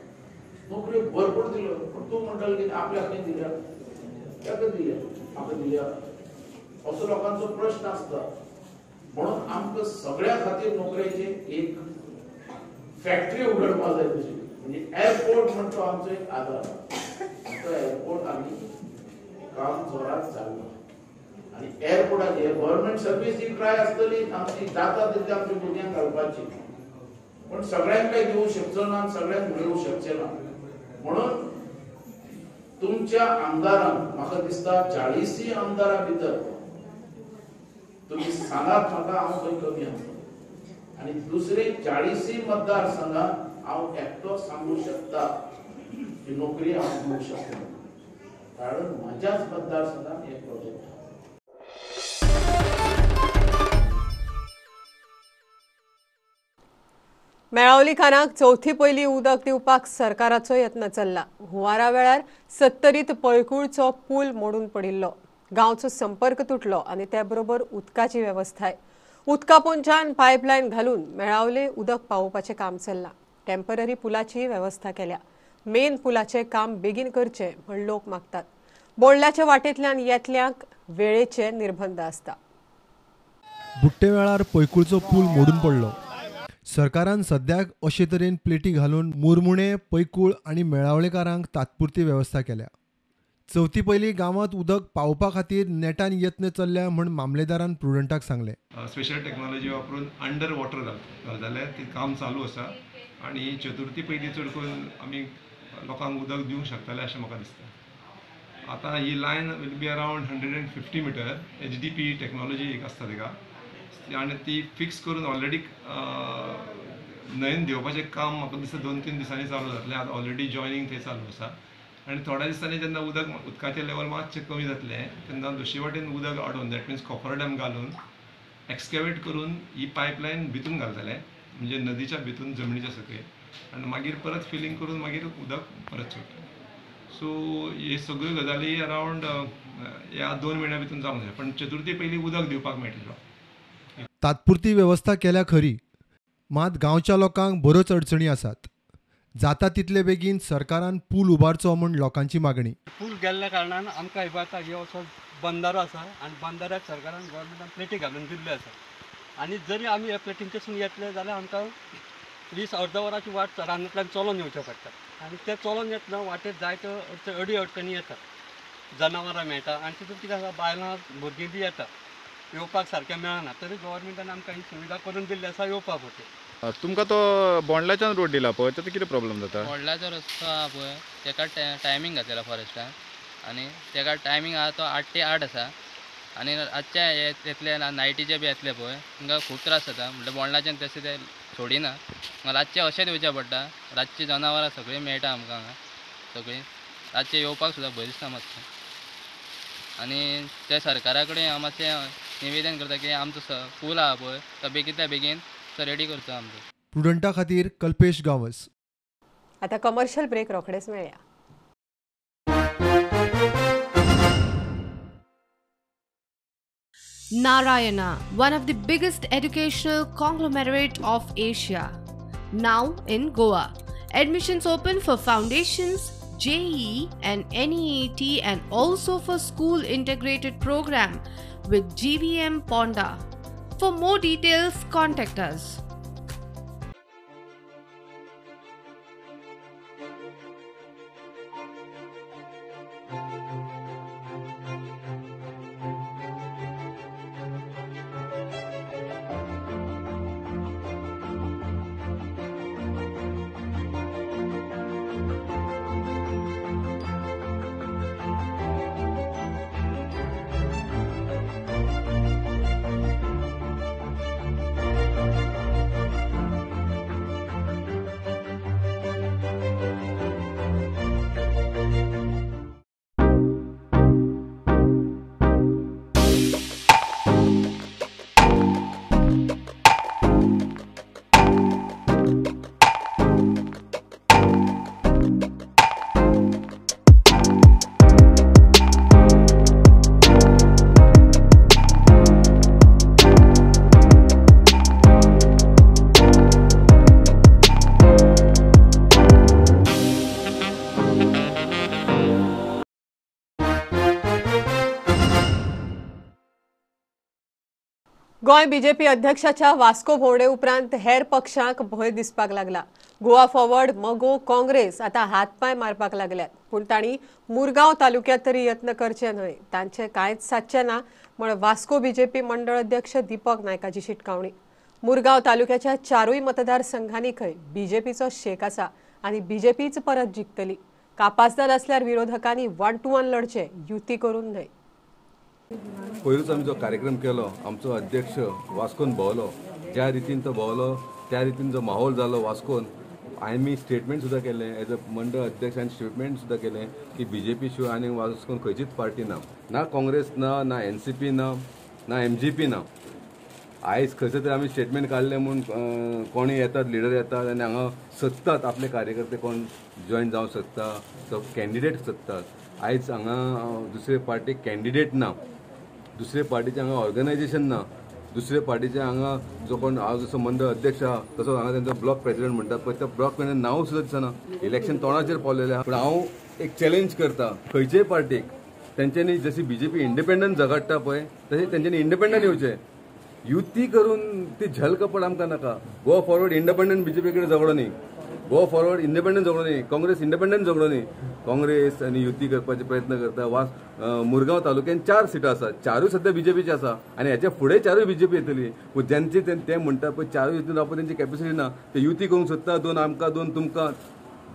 नोकरी भरपूर दिल्यो, पूण तूं म्हणटालो की आपल्याक खंय दिल्या, ताका दिल्या, म्हाका दिल्या, असो लोकांचो प्रश्न आसता. म्हणून आमकां सगळ्या खातीर नोकरेची एक फॅक्टरी उगडपाक जाय तशी. म्हणजे एअरपोर्ट म्हणतो आमचो एक आदार, तो एअरपोर्ट आमी काम जोरात चालू. आनी एअरपोर्टाचे गव्हर्मेंट सर्वीस ही ट्राय आसतली आमची, जाता तितली आमच्या भुरग्यांक घालपाची, पूण सगळ्यांक काय दिवंक शकचो ना, सगळ्यांक मेळूंक शकचें ना. म्हणून तुमच्या आमदारांक म्हाका दिसता 40 आमदारां भितर तुमी सांगात म्हाका हांव खंय कमी आसा. आनी दुसरे 40 मतदारसंघात हांव एकटो सांगू शकता की नोकरी हांव दिवंक शकता, कारण म्हज्याच मतदारसंघात हे प्रोजेक्ट. मेळावलीखानाक चवथी पयली उदक दिवपाक सरकाराचो यत्न चल्ला. हुंवारा वेळार सत्तरीत पळकुळचो पूल मोडून पडिल्लो, गांवचो संपर्क तुटलो आनी त्या बरोबर उदकाची वेवस्थाय. उदका पोंच्यान पायपलायन घालून मेळावले उदक पावोवपाचें काम चल्लां. टेम्पररी पुलाची वेवस्था केल्या. मेन पुलाचें काम बेगीन करचें म्हण लोक मागतात. बोंडल्याच्या वाटेंतल्यान येतल्यांक वेळेचे निर्बंध आसता. बुट्टे वेळार पैकूळचो पूल मोडून पडलो. सरकारान सद्याक अशे तरेन प्लेटी घालून मुरमुणे, पैकूळ आनी मेळावळेकारांक तात्पुरती वेवस्था केल्या. चवथी पयलीं गांवांत उदक पावोवपा खातीर नेटान यत्न चल्ल्या म्हूण मामलेदारान प्रुडंटाक सांगलें. स्पेशल टेक्नॉलॉजी वापरून अंडर वॉटर घालताले, ते काम चालू आसा आनी चतुर्थी पयलीं चड करून आमी लोकांक उदक दिवंक शकतले अशें म्हाका दिसता. आतां ही line will be around 150 metre HDP technology एक आसता तेका आनी ती फिक्स करून ऑलरेडी न्हंयेन देंवपाचें काम म्हाका दिसता 2-3 दिसांनी चालू जातलें. आतां ऑलरेडी जॉयनींग थंय चालू आसा आनी थोड्या दिसांनी जेन्ना उदकाचें लेवल मातशें कमी जातलें तेन्ना दुसरे वाटेन उदक अडोवन, that means coffer dam घालून एक्सकॅवेट करून ही पायपलायन भितून घालतले, म्हणजे नदीच्या भितून जमनीच्या सकयल, आनी मागीर परत फिलींग करून मागीर उदक परत सोडटले. सो हे सगळ्यो गजाली अरावंड ह्या 2 म्हयन्या भितून जावंक जाय, पण चतुर्थी पयलीं उदक दिवपाक मेळटलें. तात्पुरती वेवस्था केल्या खरी, मात गांवच्या लोकांक बऱ्योच अडचणी आसात. जाता तितले बेगीन सरकारान पूल उबारचो म्हूण लोकांची मागणी. पूल गेल्ल्या कारणान आमकां आतां हो असो बंदारो आसा आनी बंदाऱ्याक सरकारान गव्हर्मेंटान प्लेटी घालून दिल्ल्यो आसा आनी जरी आमी ह्या प्लेटींच्यासून येतले जाल्यार आमकां 20 अर्द वराची वाट रानांतल्यान चलोन येवचें पडटा आनी ते चलोन येतना वाटेर जायत्यो अडी अडचणी येतात, जनावरां मेळटा आनी तितून कितें आसा बायलां भुरगीं बी येता, येवपाक सारकें मेळना. तरी गव्हर्मेंटान आमकां ही सुविधा करून दिल्ली आसा येवपा खातीर. तुमकां तो बोंडलाच्यान रोड दिला पळय, ताचो कितें प्रॉब्लम जाता? बोंडलाचो रस्तो आहा पळय तेका टायमींग घातलेला फॉरेस्टान आनी तेका टायमींग आहा तो 8 ते 8 आसा आनी रातचे येतले नायटीचे बी येतले पळय तांकां खूब त्रास जाता. म्हणल्यार बोंडलाच्यान तशें ते सोडिना, रातचें अशेंच येवचें पडटा. रातची जनावरां सगळीं मेळटा आमकां हांगा, सगळीं रातचें येवपाक सुद्दां भंय दिसता मातशें. आनी ते सरकारा कडेन हांव मातशें निवेदन करता की आमचो पूल आहा पळय तो बेगींतल्या बेगीन रेडी करचो आमचो. प्रुडंटा खातीर कल्पेश गांवस. आता कमर्शियल ब्रेक रोखडेच मेळया. Narayana, one of the biggest educational conglomerate of Asia, now in Goa. Admissions open for foundations, JEE and NEET and also for school integrated program with GVM Ponda. For more details, contact us. Goa BJP अध्यक्षाच्या Vasco भोंवडे उपरांत हेर पक्षांक भंय दिसपाक लागला. Goa forward, मगो, काँग्रेस आतां हातपांय मारपाक लागल्यात, पूण तांणी मुरगांव तालुक्यांत तरी यत्न करचे न्हय, तांचे कांयच सादचें ना म्हण वास्को बीजेपी मंडळ अध्यक्ष दीपक नायकाची शिटकावणी. मुरगांव तालुक्याच्या 4 मतदारसंघांनी खंय बीजेपीचो शेक आसा आनी बीजेपीच परत जिखतली. कापासदार आसल्यार विरोधकांनी 1 to 1 लढचे, युती करून न्हय. पयरूच आमी जो कार्यक्रम केलो, आमचो अध्यक्ष वास्कोन भोंवलो, ज्या रितीन तो भोंवलो त्या रितीन जो माहोल जालो वास्कोन, आमी स्टेटमेंट सुद्दां केलें एज अ मंडळ अध्यक्ष आनी स्टेटमेंट सुद्दां केलें की बीजेपी शिवाय आनी वास्कोन खंयचीच पार्टी ना, ना काँग्रेस ना, ना एनसीपी ना, ना एमजीपी ना. आयज खंयसर तरी आमी स्टेटमेंट काडलें म्हूण कोणी येतात, लिडर येतात आनी हांगा सोदतात आपले कार्यकर्ते कोण जॉयन जावंक सोदता, तो कॅन्डिडेट सोदतात. आयज हांगा दुसरे पार्टीक कॅन्डिडेट ना, दुसरे पार्टीचें हांगा ऑर्गनायजेशन ना, दुसरे पार्टीचे हांगा जो कोण हांव जसो मंडळ अध्यक्ष आहा तसो हांगा तेंचो ब्लॉक प्रेसिडेंट म्हणटात, पळय त्या ब्लॉक प्रेसिडेंट नांव सुद्दां दिसना. इलेक्शन तोंडाचेर पावलेलें आहा. पूण हांव एक चॅलेंज करता खंयचेय पार्टीक, तेंच्यांनी जशी बीजेपी इंडिपेंडंट झगडटा पळय तशें तेंच्यांनी इंडिपेंडंट येवचें. युती करून ती झल कपड आमकां नाका. गोवा फॉरवर्ड इंडिपेंडंट बीजेपी कडेन झगडो न्ही, गोवा फॉरवर्ड इंडिपेंडंट झगडो न्ही, काँग्रेस इंडिपेंडंट झगडो न्ही. काँग्रेस आनी युती करपाचे प्रयत्न करता. वा मुरगांव तालुक्यान 4 सिटां आसा, 4 सद्या बीजेपीची आसा आनी हेच्या फुडें 4 बीजेपी येतली. पूण जेंचे ते म्हणटा पळय 4 हितून रावपाक तेंची कॅपेसिटी ना. ते युती करूंक सोदता, 2 आमकां 2 तुमकां.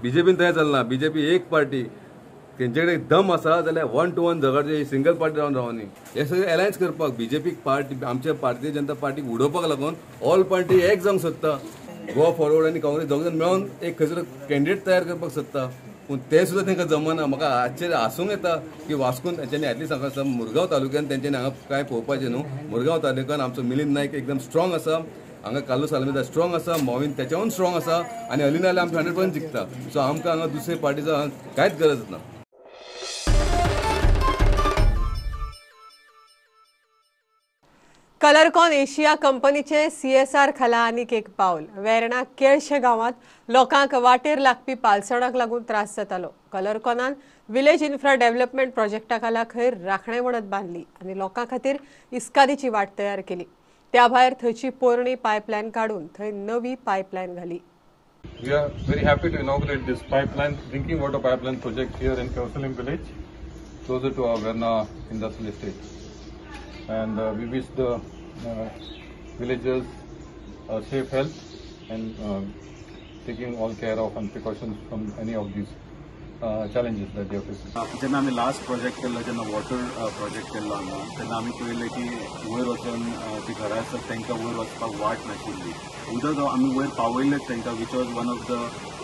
बीजेपीन तशें चलना. बीजेपी एक पार्टी, तेंचे कडेन दम आसा जाल्यार 1 to 1 झगडचे, सिंगल पार्टी रावन रावनी. हे सगळे अलायन्स करपाक बीजेपीक पार्टी आमच्या भारतीय जनता पार्टीक उडोवपाक लागून ऑल पार्टी एक जावंक सोदता. गोवा फॉरवर्ड आनी काँग्रेस दोग जाण मेळोन एक खंयसर कॅन्डिडेट तयार करपाक सोदता, पूण ते सुद्दां तांकां जमना. म्हाका आश्चर्य आसूंक येता की वास्कोन तेंच्यांनी एटलीस्ट हांगा आसा मुरगांव तालुक्यान तेंच्यांनी हांगा कांय पळोवपाचें न्हू. मुरगांव तालुक्यान आमचो मिलिंद नायक एकदम स्ट्रॉंग आसा, हांगा कार्लूस आल्मेदा स्ट्रॉंग आसा, मॉविन तेच्याहून स्ट्रॉंग आसा आनी अलिना आमचें 100% जिखता. सो आमकां हांगा दुसरे पार्टीचो कांयच गरज ना. कलरकॉन एशिया कंपनीचे CSR खाला आनीक एक पावल. वेर्णा केळशे गांवांत लोकांक वाटेर लागपी पालसणाक लागून त्रास जातालो. कलरकॉनान विलेज इन्फ्रा डेव्हलपमेंट प्रोजेक्टा खाला खंय राखणे वणत बांदली आनी लोकां खातीर इस्कादीची वाट तयार केली. त्या भायर थंयची पोरणी पायपलायन काडून थंय नवी पायपलायन घाली. We are very happy to inaugurate this pipeline, drinking water pipeline project here in Cavelossim village, closer to our Verna industrial estate. And we wish the villagers safe health and taking all care of and precautions from any of these challenges that they are facing. जेन्ना आमी last project केल्लो, जेन्ना water project केल्लो हांगा, तेन्ना आमी पळयलें की वयर वचून जी घरां आसात तांकां वयर वचपाक वाट नाशिल्ली. उदक आमी वयर पावयल्लें तांकां, which was one of the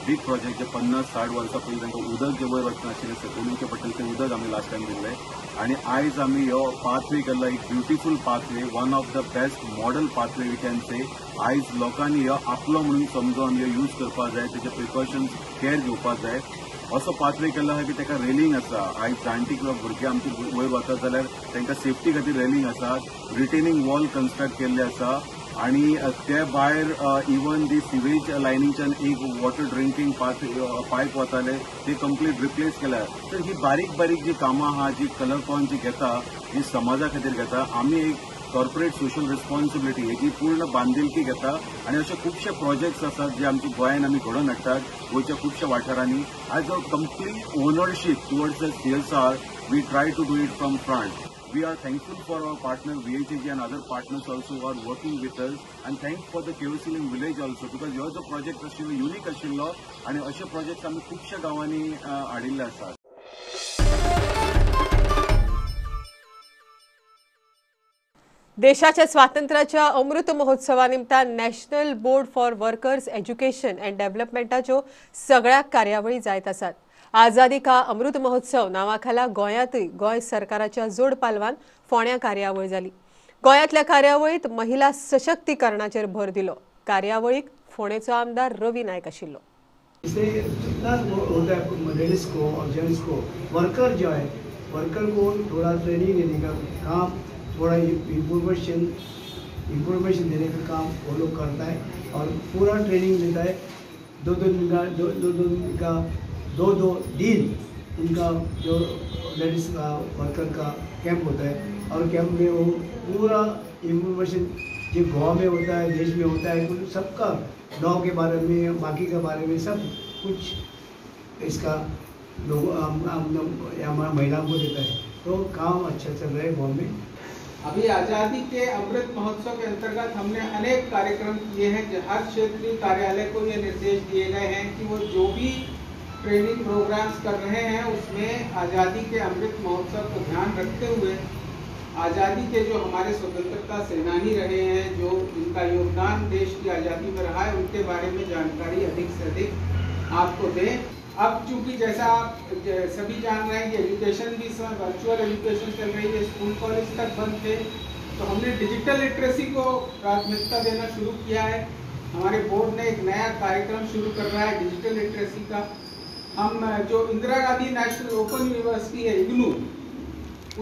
big project. जे 50-60 वर्सां पयलीं तांकां उदक जें वयर वचनाशिल्लें, सकयल येवचें पडटलें, तें उदक आमी लास्ट टायम दिल्लें. आनी आयज आमी हो पाथवे केल्लो, एक beautiful pathway, one of the best model pathway we can say. आयज लोकांनी हो आपलो म्हणून समजून हो यूज करपाक जाय, तेजे प्रिकॉशन्स केअर घेवपाक जाय. असो पाथवे केल्लो आसा की ताका रेलिंग आसा. आयज जाणटी किंवा भुरगीं आमची वयर वतात जाल्यार तांकां सेफ्टी खातीर रेलिंग आसा, रिटेनिंग वॉल कन्स्ट्रक्ट केल्ले आसा. आनी ते भायर इवन दी सिवेज लायनीच्यान एक वॉटर ड्रिंकींग पायप वताले ते कंप्लीट रिप्लेस केल्या. तर ही बारीक बारीक जी कामां आहा, जी कलरकॉन जी घेता, जी समाजा खातीर घेता, आमी एक कॉर्पोरेट सोशल रिस्पॉन्सिबिलिटी हेजी पूर्ण बांदिलकी घेता. आनी अशे खुबशे प्रोजेक्ट्स आसात जे आमच्या गोंयांत आमी घडोवन हाडटात, गोंयच्या खुबश्या वाठारांनी. As a complete ownership towards the CSR, we try to do it from front. We are thankful for our partner VHAG and other partners also who are working with us, and thank for the Cavelossim village also, because हो जो project आशिल्लो unique आशिल्लो आनी अशे projects आमी खुबश्या गांवांनी हाडिल्ले आसात. देशाच्या स्वातंत्र्याच्या अमृत महोत्सवा निमतान national board for workers education and डेव्हलपमेंटाच्यो सगळ्या कार्यावळी जायत आसात. आझादी का अमृत महोत्सव नावाखाला गोंयांतूय गोंय सरकाराच्या जोड पालवान फोंड्या कार्यावळ जाली. गोंयांतल्या कार्यावळीत महिला सशक्तीकरणाचेर भर दिलो. कार्यावळीक फोंडेचो आमदार रवी नायक आशिल्लो. इससे कितना होता है लेडीज को और जेंट्स को, वर्कर जो है वर्कर को थोड़ा ट्रेनिंग देने का काम, थोड़ा इंफॉर्मेशन देने का काम वो लोग करता है और पूरा ट्रेनिंग देता है. दो दो दिन उनका जो लेडीज़ का वर्कर का कैंप होता है और कैंप में वो पूरा इंफॉर्मेशन जो गोवा में होता है, देश में होता है, सबका लॉ के बारे में, बाकी के बारे में सब कुछ इसका लोग हमारा महिलाओं को देता है. तो काम अच्छा चल रहा है गोवा में. अभी आज़ादी के अमृत महोत्सव के अंतर्गत हमने अनेक कार्यक्रम किए हैं। हर क्षेत्रीय कार्यालय को ये निर्देश दिए गए हैं कि वो जो भी ट्रेनिंग प्रोग्राम्स कर रहे हैं उसमें आज़ादी के अमृत महोत्सव को ध्यान रखते हुए आज़ादी के जो हमारे स्वतंत्रता सेनानी रहे हैं, जो जिनका योगदान देश की आज़ादी में रहा है, उनके बारे में जानकारी अधिक से अधिक आपको दें। अब चूँकि जैसा आप सभी जान रहे हैं कि एजुकेशन भी वर्चुअल एजुकेशन चल रही है, स्कूल कॉलेज तक बंद थे, तो हमने डिजिटल लिटरेसी को प्राथमिकता देना शुरू किया है। हमारे बोर्ड ने एक नया कार्यक्रम शुरू कर रहा है डिजिटल लिटरेसी का। हम जो Indira Gandhi national open university है इग्नू,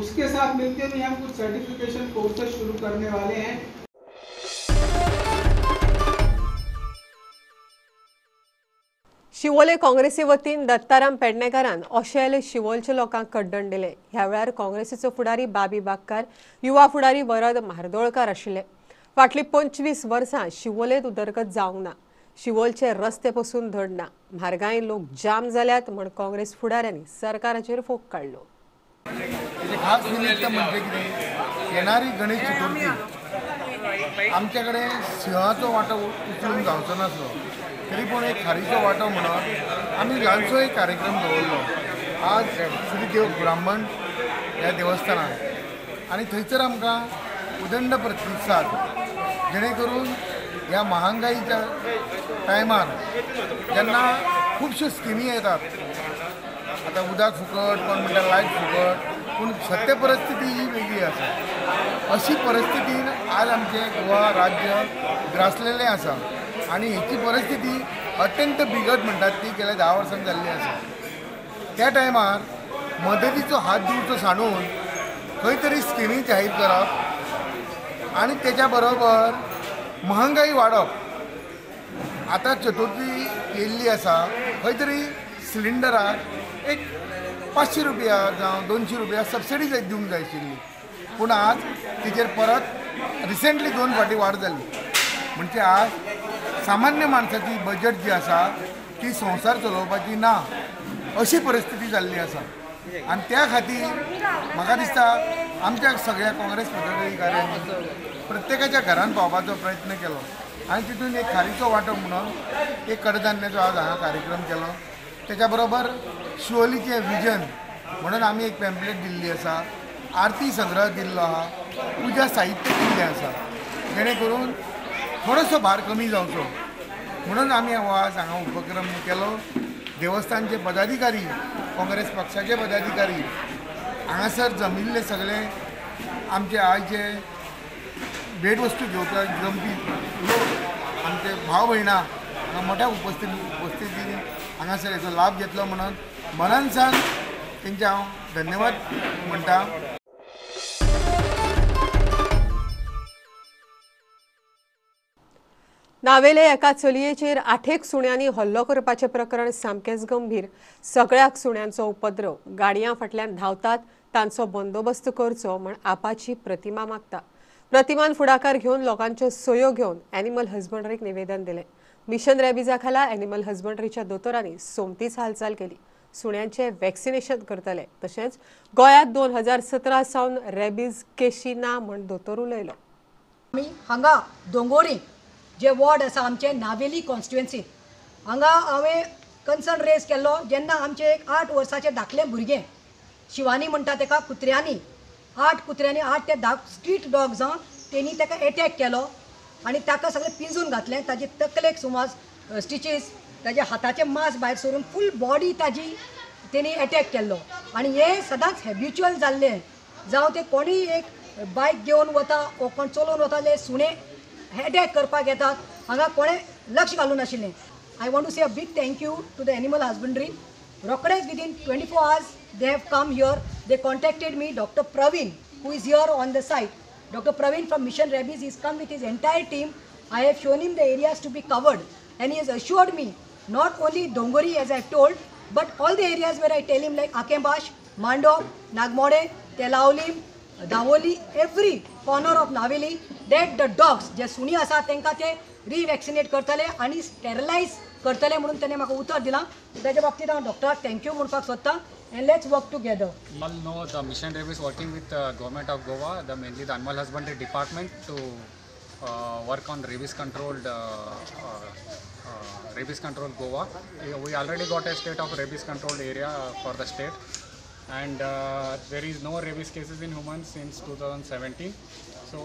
उसके साथ मिलकर भी हम कुछ सर्टिफिकेशन कोर्सेज शुरू करने वाले हैं। शिवोले काँग्रेसी वतीन दत्ताराम पेडणेकारान ओशेल शिवोलच्या लोकांक कड्डण दिलें. ह्या वेळार काँग्रेसीचो फुडारी बाबी बागकार, युवा फुडारी वरद म्हार्दोळकार आशिल्ले. फाटलीं 25 वर्सां शिवोलेंत उदरगत जावंक ना. शिवोलचे रस्ते पसून धड ना. म्हारगाय लोक जाम जाल्यात म्हण काँग्रेस फुडाऱ्यांनी सरकाराचेर फोग काडलो. खास निमित्त म्हणजे कितें, येणारी गणेश चतुर्थी आमचे कडेन सिंहाचो वांटो उचलूंक जावचो नासलो तरी पूण एक खारीचो वांटो म्हणून आमी ल्हानसो एक कार्यक्रम दवरलो आज श्री देव ब्राह्मण ह्या देवस्थानात आनी थंयसर आमकां उदंड प्रतिसाद, जेणे करून ह्या महागाईच्या टायमार जेन्ना खुबश्यो स्किमी येतात, आतां उदक फुकट, कोण म्हणटा लायट फुकट, पूण सत्य परिस्थिती ही वेगळी आसा. अशी परिस्थितीन आज आमचें गोवा राज्य ग्रासलेलें आसा आनी हेची परिस्थिती अत्यंत बिगट म्हणटात ती गेल्या 10 वर्सांनी जाल्ली आसा. त्या टायमार मदतीचो हात दिवचो सांडून खंय तरी स्किमी जाहीर करप आनी तेच्या बरोबर महागाई वाडप. आतां चतुर्थी येयल्ली आसा, खंय तरी सिलिंडराक एक 500 रुपया जावं 200 रुपया सबसिडी दिवंक जाय आशिल्ली, पूण आज तिचेर परत रिसेंटली 2 फावटी वाड जाली. म्हणजे आज सामान्य माणसाची बजट जी आसा ती संवसार चलोवपाची ना अशी परिस्थिती जाल्ली आसा. आनी त्या खातीर म्हाका दिसता आमच्या सगळ्या काँग्रेस पदाधिकाऱ्यांनी प्रत्येकाच्या घरान पावपाचो प्रयत्न केलो आनी तितून एक खारीचो वांटो म्हणून एक कडधान्याचो आज हांगा कार्यक्रम केलो. तेच्या बरोबर शिवोलीचें विजन म्हणून आमी एक पॅम्पलेट दिल्ली आसा, आरती संग्रह दिल्लो आहा, पुजा साहित्य दिल्लें आसा, जेणे करून थोडोसो भार कमी जावचो म्हणून आमी हो आज हांगा उपक्रम केलो. देवस्थानचे पदाधिकारी, काँग्रेस पक्षाचे पदाधिकारी हांगासर जमिल्ले सगळे आमचे आयचे भेटवस्तू घेवपाक जमपी लोक, आमचे भाव भयणां हांगा मोठ्या उपस्थितीन हांगासर हेचो लाभ घेतलो म्हणून मनानसान तेंचे हांव धन्यवाद म्हणटा. नावेले एका चलयेचेर 8 सुण्यांनी हल्लो करपाचें प्रकरण सामकेंच गंभीर. सगळ्याक सुण्यांचो उपद्रव, गाडयां फाटल्यान धांवतात, तांचो बंदोबस्त करचो म्हण आपाची प्रतिमा मागता. प्रतिमान फुडाकार घेवन लोकांच्यो सयो घेवन एनिमल हजबंड्रीक निवेदन दिलें. मिशन रेबिजा खाला एनिमल हजबंड्रीच्या दोतोरांनी सोमतीच हालचाल केली. सुण्यांचें वॅक्सिनेशन करतले. तशेंच गोंयांत 2017 सावन रेबीज केशी ना म्हण दोतोर उलयलो. आमी हांगा दोंगोरी जे वॉर्ड आसा आमचे नावेली कॉन्स्टिट्युएन्सीत, हांगा हांवें कन्सर्न रेज केल्लो जेन्ना आमचें एक 8 वर्साचें धाकलें भुरगें शिवानी म्हणटा तेका कुत्र्यांनी 8 कुत्र्यांनी 8 ते 10 स्ट्रीट डॉग्स तेणी ताका एटॅक केलो आनी ताका सगळें पिंजून घातलें. ताजे तकलेक सुमार स्टिचीस, ताज्या हाताचें मांस भायर सरून फूल बॉडी ताजी तेणी एटॅक केल्लो. आनी हें सदांच हॅबिच्युअल जाल्लें, जावं ते कोणीय एक बायक घेवन वता वो कोण चलोवन वता जाल्यार सुणे एटॅक करपाक येतात. हांगा कोणें लक्ष घालूं नाशिल्लें. I want to say a big thank you to the animal husbandry. रोखडेच within 24 hours they have come here. They contacted me, doctor Praveen who is here on the site. Doctor Praveen from Mission Rabies is come with his entire team. I have shown him the areas to be covered and he has assured me not only Dongori as I have told, but all the areas where I tell him like Akembash, Mandop, Nagmode, Telaulim, Davoli, every corner of Naveli, that the dogs जे सुणी आसा तांकां ते रिवॅक्सिनेट करतले आनी स्टेरलायज करतले म्हणून ताणें म्हाका उतर दिलां. ताच्या बाबतींत हांव डॉक्टराक thank you म्हणपाक सोदतां and let's work together. You all know the Mission Rabies working with the government of Goa, the mainly the animal husbandry department to work on rabies controlled rabies control Goa. We already got a state of rabies controlled area for the state, and there is no rabies cases in humans since 2017. So,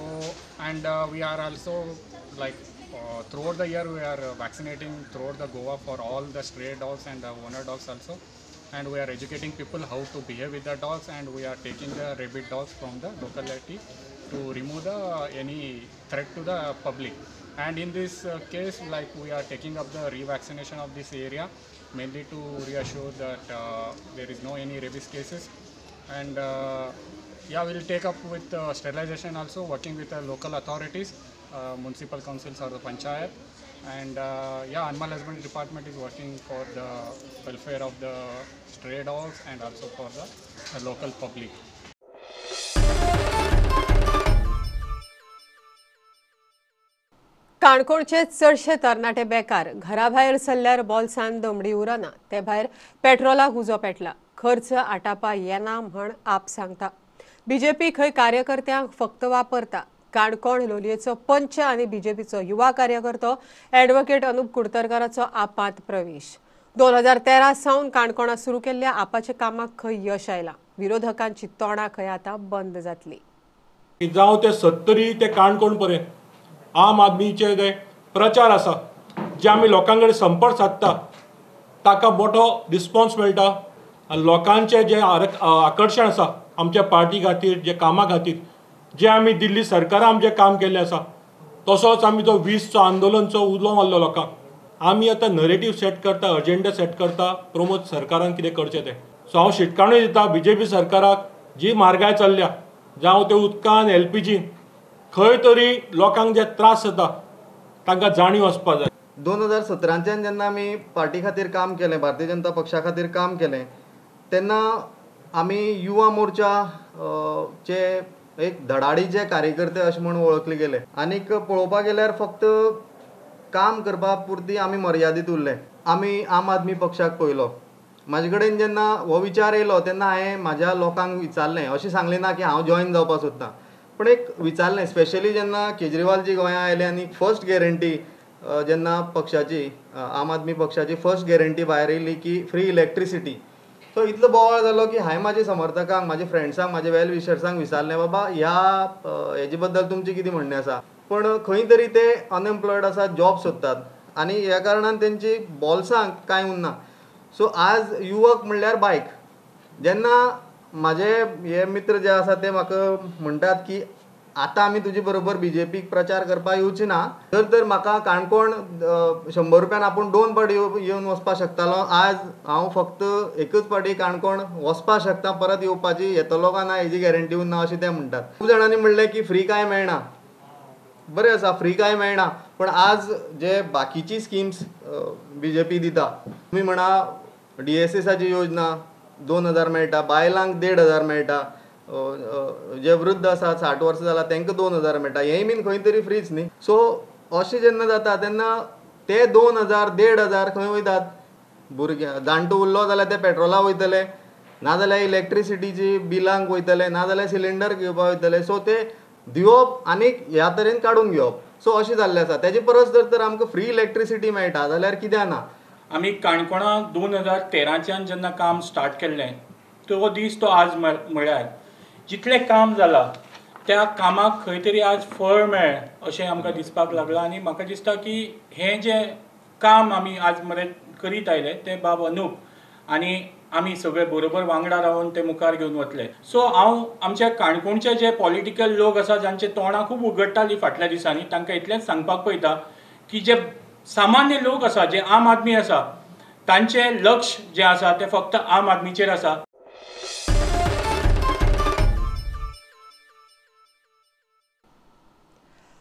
and we are also like throughout the year we are vaccinating throughout the Goa for all the stray dogs and the owner dogs also, and we are educating people how to behave with the dogs, and we are taking the rabid dogs from the locality to remove the any threat to the public. And in this case, like we are taking up the revaccination of this area mainly to reassure that there is no any rabies cases, and Yeah, we'll take up with sterilization also, working with the local authorities, municipal councils or the panchayat. And yeah, Animal Husbandry Department is working for the welfare of the stray dogs and also for the local public. काणकोणचे चडशे तरणाटे बेकार, घराभायर सरल्यार बोल्सान दमडी उरना, ते भायर पेट्रोलाक उजो पेटला, खर्च आटापा येना म्हण आप सांगता. बीजेपी खंय कार्यकर्त्यांक फक्त वापरता. काणकोण लोलयेचो पंच आनी बीजेपीचो युवा कार्यकर्तो ॲडव्होकेट अनुप कुडतरकाराचो आपांत प्रवेश. 2013 सावन काणकोणांत सुरू केल्ल्या आपाच्या कामाक खंय यश आयलां. विरोधकांची तोंडां खंय आतां बंद जातली. जावं ते सत्तरी ते काणकोण पर्यंत आम आदमीचे जे प्रचार आसा, जे आमी लोकां कडेन संपर्क सादता ताका मोठो रिस्पॉन्स मेळटा आनी लोकांचें जें आकर्शण आसा आमच्या पार्टी खातीर, जे कामा खातीर जे आमी दिल्ली सरकारान आमचें काम केल्लें आसा, तसोच आमी जो 20चो आंदोलनचो उलो मारलो लोकांक, आमी आतां नरेटीव सेट करता, अजेंडा सेट करता प्रमोद सरकारान कितें करचें तें. सो हांव शिटकावणी दिता बीजेपी सरकाराक, जी म्हारगाय चल्ल्या, जावं ते उदकान, एलपीजीन, खंय तरी लोकांक जे त्रास जाता तांकां जाणीव आसपा जाय. 2017च्यान जेन्ना आमी पार्टी खातीर काम केलें, भारतीय जनता पक्षा खातीर काम केलें, तेन्ना आमी युवा मोर्चा चे एक धडाडीचे कार्यकर्ते अशें म्हूण वळखले गेले. आनीक पळोवपाक गेल्यार फक्त काम करपा पुरती आमी मर्यादीत उरले. आमी आम आदमी पक्षाक पळयलो. म्हाजे कडेन जेन्ना हो विचार येयलो तेन्ना हांवें म्हाज्या लोकांक विचारलें, अशें सांगलें ना की हांव जॉयन जावपाक सोदतां, पूण एक विचारलें. स्पेशली जेन्ना केजरीवालजी गोंया आयले आनी फर्स्ट गॅरंटी जेन्ना पक्षाची, आम आदमी पक्षाची फर्स्ट गॅरंटी भायर येयली की फ्री इलेक्ट्रिसिटी, सो इतलो बोवाळ जालो की हांवें म्हाज्या समर्थकांक, म्हाज्या फ्रेंड्सांक, म्हाज्या वेल विशर्सांक विचारलें, बाबा ह्या हेजे बद्दल तुमचें कितें म्हणणें आसा. पूण खंय तरी ते अनएम्प्लॉयड आसात, जॉब सोदतात आनी ह्या कारणान तेंची बोल्सांक कांय उरना. सो आज युवक म्हणल्यार बायक. जेन्ना म्हाजे हे मित्र जे आसा ते म्हाका म्हणटात की आतां आमी तुजे बरोबर बीजेपीक प्रचार करपाक येवचे ना, जर तर म्हाका काणकोण 100 रुपयान आपूण 2 पाटी येवन वचपाक शकतालो, आज हांव फक्त एकच पाटी काणकोण वचपाक शकता, परत येवपाची येतलो काय ना हेजी गॅरंटी उरना अशें ते म्हणटात. खूब जाणांनी म्हणलें की फ्री कांय मेळना. बरें आसा, फ्री कांय मेळना, पूण आज जे बाकीची स्किम्स बीजेपी दिता, तुमी म्हणा डीएसएसाची योजना 2000 मेळटा, बायलांक 1500 मेळटा, जे वृद्ध आसा 60 वर्सां जाला तांकां 2000 मेळटा, हेंय बीन खंय तरी फ्रीच न्ही. सो अशें जेन्ना जाता तेन्ना ते 2000 1500 खंय वयतात? भुरग्यां जाणटो उरलो जाल्यार ते पेट्रोला वयतले, नाजाल्यार इलेक्ट्रिसिटीची बिलांक वयतले, नाजाल्यार सिलिंडर घेवपाक वयतले. सो ते दिवप आनीक ह्या तरेन काडून घेवप, सो अशें जाल्लें आसा. तेजे परस जर तर आमकां फ्री इलेक्ट्रिसिटी मेळटा जाल्यार कित्याक ना? आमी काणकोणा 2013च्यान जेन्ना काम स्टार्ट केल्लें तो दीस तो आज म्हळ्यार जितलें काम जालां त्या कामाक खंय तरी आज फळ मेळ्ळें अशें आमकां दिसपाक लागलां. आनी म्हाका दिसता की हें जें काम आमी आज मेरेन करीत आयले तें बाब अनुप आनी आमी सगळे बरोबर वांगडा रावन ते मुखार घेवन वतले. सो हांव आमच्या काणकोणचे जे पॉलिटिकल लोक आसा जांचे तोंडां खूब उगडटालीं फाटल्या दिसांनी, तांकां इतलेंच सांगपाक पळयता की जे सामान्य लोक आसा, जे आम आदमी आसा, तांचें लक्ष जें आसा तें फक्त आम आदमीचेर आसा.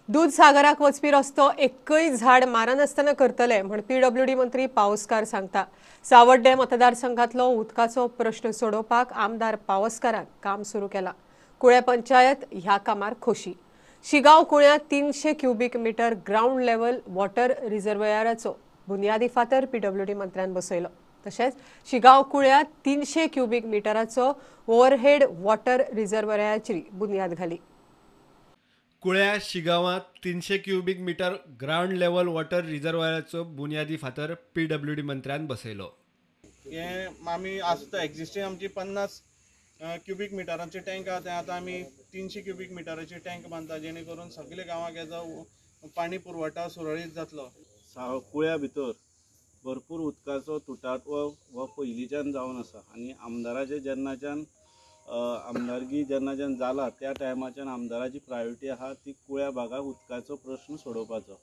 दूदसागराक वचपी रस्तो एकय झाड मारनासतना करतले म्हण पीडब्ल्यूडी मंत्री पावसकार सांगता. सावड्डे मतदारसंघातलो उदकाचो प्रश्न सोडोवपाक आमदार पावसकारान काम सुरू केला. कुळे पंचायत ह्या कामार खोशी. शिगांव कुळ्यां 300 cubic metre ground level water रिझर्वयराचो बुनियादी फातर पीडब्ल्यूडी मंत्र्यान बसयलो. तशेंच शिगांव कुळ्यां 300 क्युबीक मिटराचो ओव्हरहेड वॉटर रिझर्वयराची बुनियाद घाली. कुळ्या शिगांवांत 300 cubic metre ground level water रिझर्वयराचो बुनियादी फातर पीडब्ल्यूडी मंत्र्यान बसयलो. हे आमी आसता एक्झिस्टींग आमची 50 क्युबीक मिटरांचे टँक आहा, ते आतां आमी 300 क्युबीक मिटराचे टँक बांदता, जेणे करून सगळे गांवाक हेजो पाणी पुरवठा सुरळीत जातलो. कुळ्या भितर भरपूर उदकाचो तुटाटो हो पयलींच्यान जावन आसा आनी आमदाराचे जेन्नाच्यान आमदारकी जेन्नाच्यान जाला त्या टायमाच्यान आमदाराची प्रायोरिटी आहा ती कुळ्या भागाक उदकाचो प्रश्न सोडोवपाचो.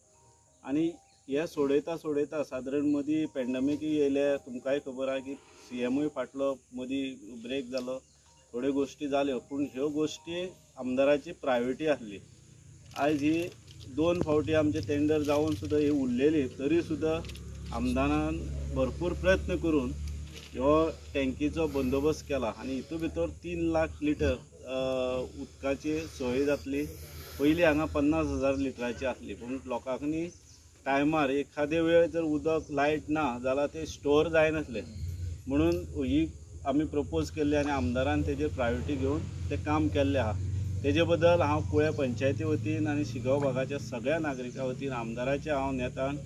आनी हे सोडयता सोडयता सादारण मदीं पेंडमिकूय येयले, तुमकांय खबर आहा की सीएमूय फाटलो मदीं ब्रेक जालो. थोड्यो गोश्टी जाल्यो पूण ह्यो गोश्टी आमदाराची प्रायोरिटी आसली. आयज ही 2 फावटी आमचे टेंडर जावन सुद्दां ही उरलेली तरी सुद्दां आमदारान भरपूर प्रयत्न करून ह्यो टँकीचो बंदोबस्त केला आनी हितून भितर 3 लाख लिटर उदकाची सोय जातली. पयलीं हांगा 50,000 लिटराची आसली पूण लोकांनी टायमार एखादे वेळ जर उदक लायट ना जाल्यार ते स्टोर जायनासलें म्हणून ही आमी प्रपोज केल्ली आनी आमदारान तेजेर प्रायोरिटी घेवन तें काम केल्लें आहा. तेजे बद्दल हांव कुळ्या पंचायती वतीन आनी शिगांव भागाच्या सगळ्या नागरिकां वतीन आमदाराचे हांव नेतान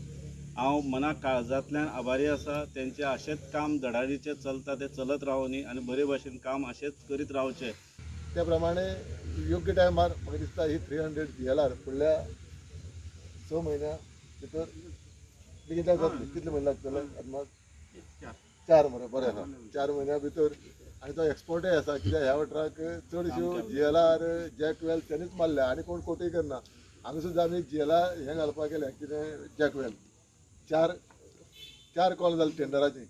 हांव मना काळजांतल्यान आभारी आसा. तेंचें अशेंच काम धडाडीचें चलता तें चलत रावनी आनी बरे भाशेन काम अशेंच करीत रावचें. त्या प्रमाणे योग्य टायमार म्हाका दिसता ही 300 GLR फुडल्या 6 म्हयन्या भितर बेगीन जातली. कितले म्हयने लागतले अदमास? 4 मरे, बरें आसा. 4 म्हयन्या भितर. आनी तो एक्सपोर्टय आसा कित्याक ह्या वाठाराक चडश्यो GLR जॅकवेल तेणीच मारल्या आनी कोण कोटय करना. हांगा सुद्दां आमी GLR हें घालपाक गेलें कितें जॅकवेल 4 कॉल जाले टेंडराची,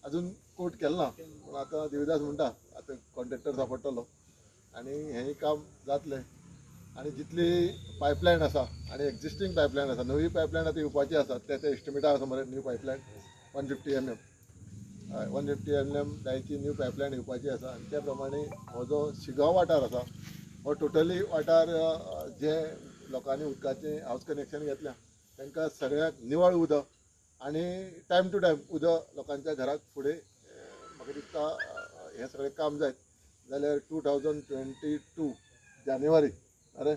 अजून कोट केलें ना पूण आतां देविदास म्हणटा आतां कॉन्ट्रेक्टर सांपडटलो आनी हेंय काम जातलें. आनी जितली पायपलायन आसा आनी एक्झिस्टींग पायपलायन आसा, नवी पायपलायन आतां येवपाची आसा ते एस्टिमेटा आसा मरे न्यू पायपलायन 150 mm, हय 150 mm दायची न्यू पायपलायन येवपाची आसा. आनी त्या प्रमाणे हो जो शिगांव वाठार आसा हो टोटली वाठार जे लोकांनी उदकाचें हावज कनेक्शन घेतल्या तांकां सगळ्यांक निवळ उदक आनी टायम टू टायम उदक लोकांच्या घराक फुडें म्हाका दिसता हें सगळें काम जायत जाल्यार 2022 जानेवारी, अरे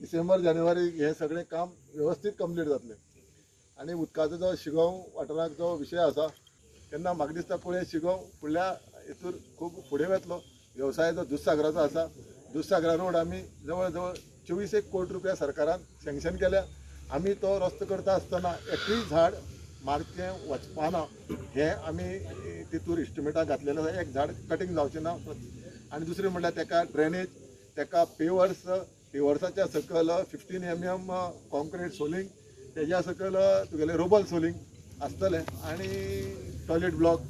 डिसेंबर जानेवारी हें सगळें काम वेवस्थीत कंप्लीट जातलें. आनी उदकाचो जो शिगांव वाठाराक जो विशय आसा तेन्ना म्हाका दिसता कुळें शिगांव फुडल्या हितूर खूब फुडें वतलो. वेवसाय जो दुधसागराचो आसा, दुधसागरा रोड आमी जवळ जवळ 24 कोटी रुपया सरकारान सँक्शन केल्या. आमी तो रस्तो करता आसतना एकूय झाड मारचें वचपाना हें आमी तितूर इस्टिमेटाक घातलेलें आसा. एक झाड कटींग जावचें ना. आनी दुसरें म्हणल्यार तेका ड्रेनेज, तेका पेवर्स, पेवर्साच्या सकयल 15 mm कॉन्क्रीट सोलिंग, तेज्या सकयल तुगेलें रोबल सोलिंग आसतलें आनी टॉयलेट ब्लॉक,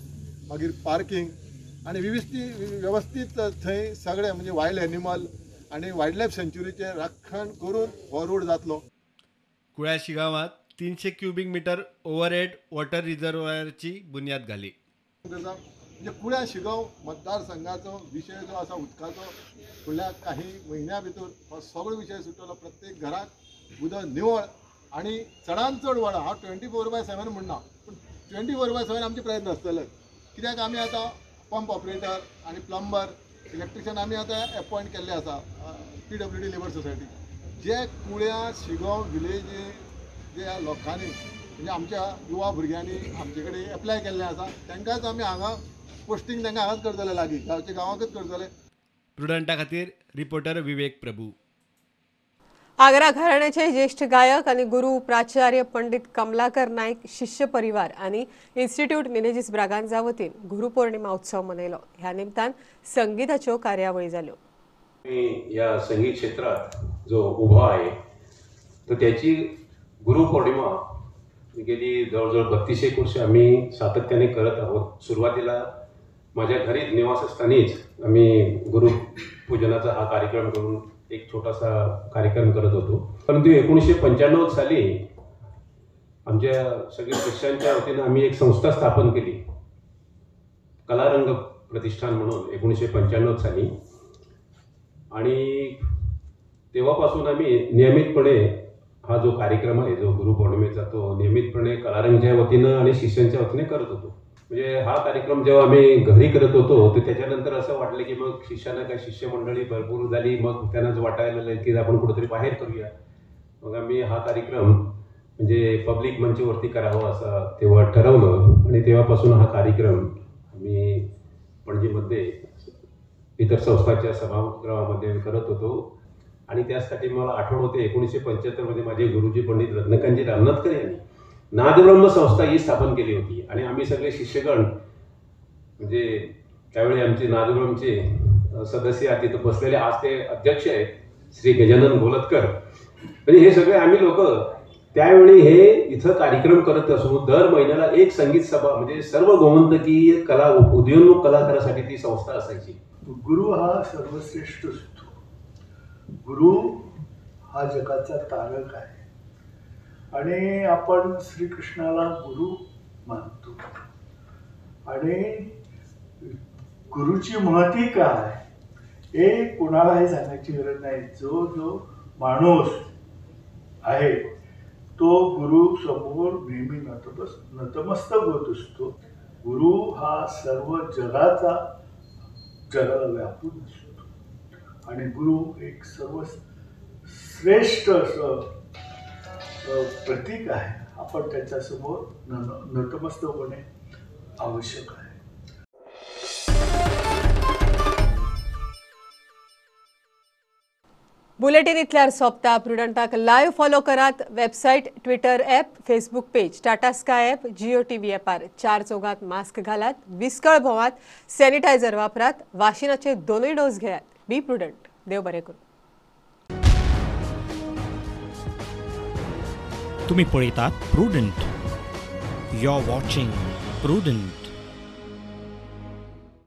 मागीर पार्कींग आनी वेवस्थीत थंय सगळें म्हणजे वायल्ड एनिमल आनी वायल्ड लायफ सँच्युरीचें राखण करून हो रोड जातलो. कुळ्या शिगांवांत 300 क्युबीक मीटर ओव्हरहेड वॉटर रिझर्वायरची बुन्याद घाली. म्हणजे कुळ्या शिगांव मतदारसंघाचो विशय जो आसा उदकाचो फुडल्या काही म्हयन्या भितर हो सगळो विशय सुट्टलो. प्रत्येक घराक उदक निवळ आनी चडान चड वळा. हांव 24/7 म्हणना पूण 24/7 आमचे प्रयत्न आसतले कित्याक आमी आतां पंप ऑपरेटर आनी प्लंबर, इलेक्ट्रिशियन आमी आतां एपॉयंट केल्ले आसा PWD labour society. जे कुळ्या शिगांव विलेज जे लोकांनी म्हणजे आमच्या युवा भुरग्यांनी आमचे कडेन एप्लाय केल्लें आसा तांकांच आमी हांगा पोस्टींग तांकां हांगाच करतले, लागीं गांवच्या गांवांकच करतले. प्रुडंटा खातीर रिपोर्टर विवेक प्रभू. आग्रा घराण्याचे ज्येष्ठ गायक आणि गुरु प्राचार्य पंडित कमलाकर नाईक शिष्य परिवार आणि इन्स्टिट्यूट मिनेजिस ब्रागांजा वतीन गुरुपौर्णिमा उत्सव मनयलो. ह्या निमतान संगीताच्यो कार्यावळी जाल्यो. या संगीत क्षेत्रात जो उभा आहे तर त्याची गुरुपौर्णिमा गेली जवळजवळ 32 वर्ष आम्ही सातत्याने करत आहोत. सुरुवातीला माझ्या घरी निवासस्थानीच आम्ही गुरुपूजनाचा हा कार्यक्रम करून एक छोटासा कार्यक्रम करत होतो. परंतु 1995 साली आमच्या सगळ्या शिष्यांच्या वतीनं आम्ही एक संस्था स्थापन केली, कलारंग प्रतिष्ठान म्हणून 1995 साली. आणि तेव्हापासून आम्ही नियमितपणे हा जो कार्यक्रम आहे जो गुरुपौर्णिमेचा तो नियमितपणे कलारंगच्या वतीनं आणि शिष्यांच्या वतीने करत होतो. म्हणजे हा कार्यक्रम जेव्हा आम्ही घरी करत होतो तर त्याच्यानंतर असं वाटलं की मग शिष्यांना काय शिष्यमंडळी भरपूर झाली, मग त्यांनाच वाटायला लागलं की आपण कुठेतरी बाहेर करूया. मग आम्ही हा कार्यक्रम म्हणजे पब्लिक मंचवरती करावा असं तेव्हा ठरवलं आणि तेव्हापासून हा कार्यक्रम आम्ही पणजीमध्ये इतर संस्थांच्या सभागृहामध्ये करत होतो. आणि त्यासाठी मला आठवण होते 1975 मध्ये माझे गुरुजी पंडित रत्नकांतजी रामनाथकर यांनी नादब्रह्म संस्था ही स्थापन केली होती आणि आम्ही सगळे शिष्यगण म्हणजे त्यावेळी आमचे नादब्रह्मचे सदस्य तिथं बसलेले आज ते अध्यक्ष आहेत श्री गजानन गोलतकर, म्हणजे हे सगळे आम्ही लोक त्यावेळी हे इथं कार्यक्रम करत असून दर महिन्याला एक संगीत सभा म्हणजे सर्व गोमंतकीय कला उदयोन्मुख कलाकारासाठी ती संस्था असायची. गुरु हा सर्वश्रेष्ठ असतो. गुरु हा जगाचा तारक आहे आणि आपण श्रीकृष्णाला गुरु मानतो. आणि गुरुची महती काय हे कोणालाही सांगायची गरज नाही. जो जो माणूस आहे तो गुरु समोर नेहमी नतमस्तक होत असतो. गुरु हा सर्व जगाचा जगाला व्यापून असतो आणि गुरु एक सर्वश्रेष्ठ असं प्रतीक आहे. आपण त्याच्यासमोर नतमस्तक होणे आवश्यक आहे. बुलेटिन इतल्यार सोंपता. प्रुडंटाक लायव्ह फॉलो करात. Website, Twitter app, Facebook page, Tata Sky app, Jio TV ॲपार. 4 चौगात मास्क घालात, विस्कळ भोवात, सॅनिटायझर वापरात, वाशिनाचे 2 डोस घेयात. Be prudent. देव बरें करूं. तुम्ही पळयतात Prudent. You are watching Prudent.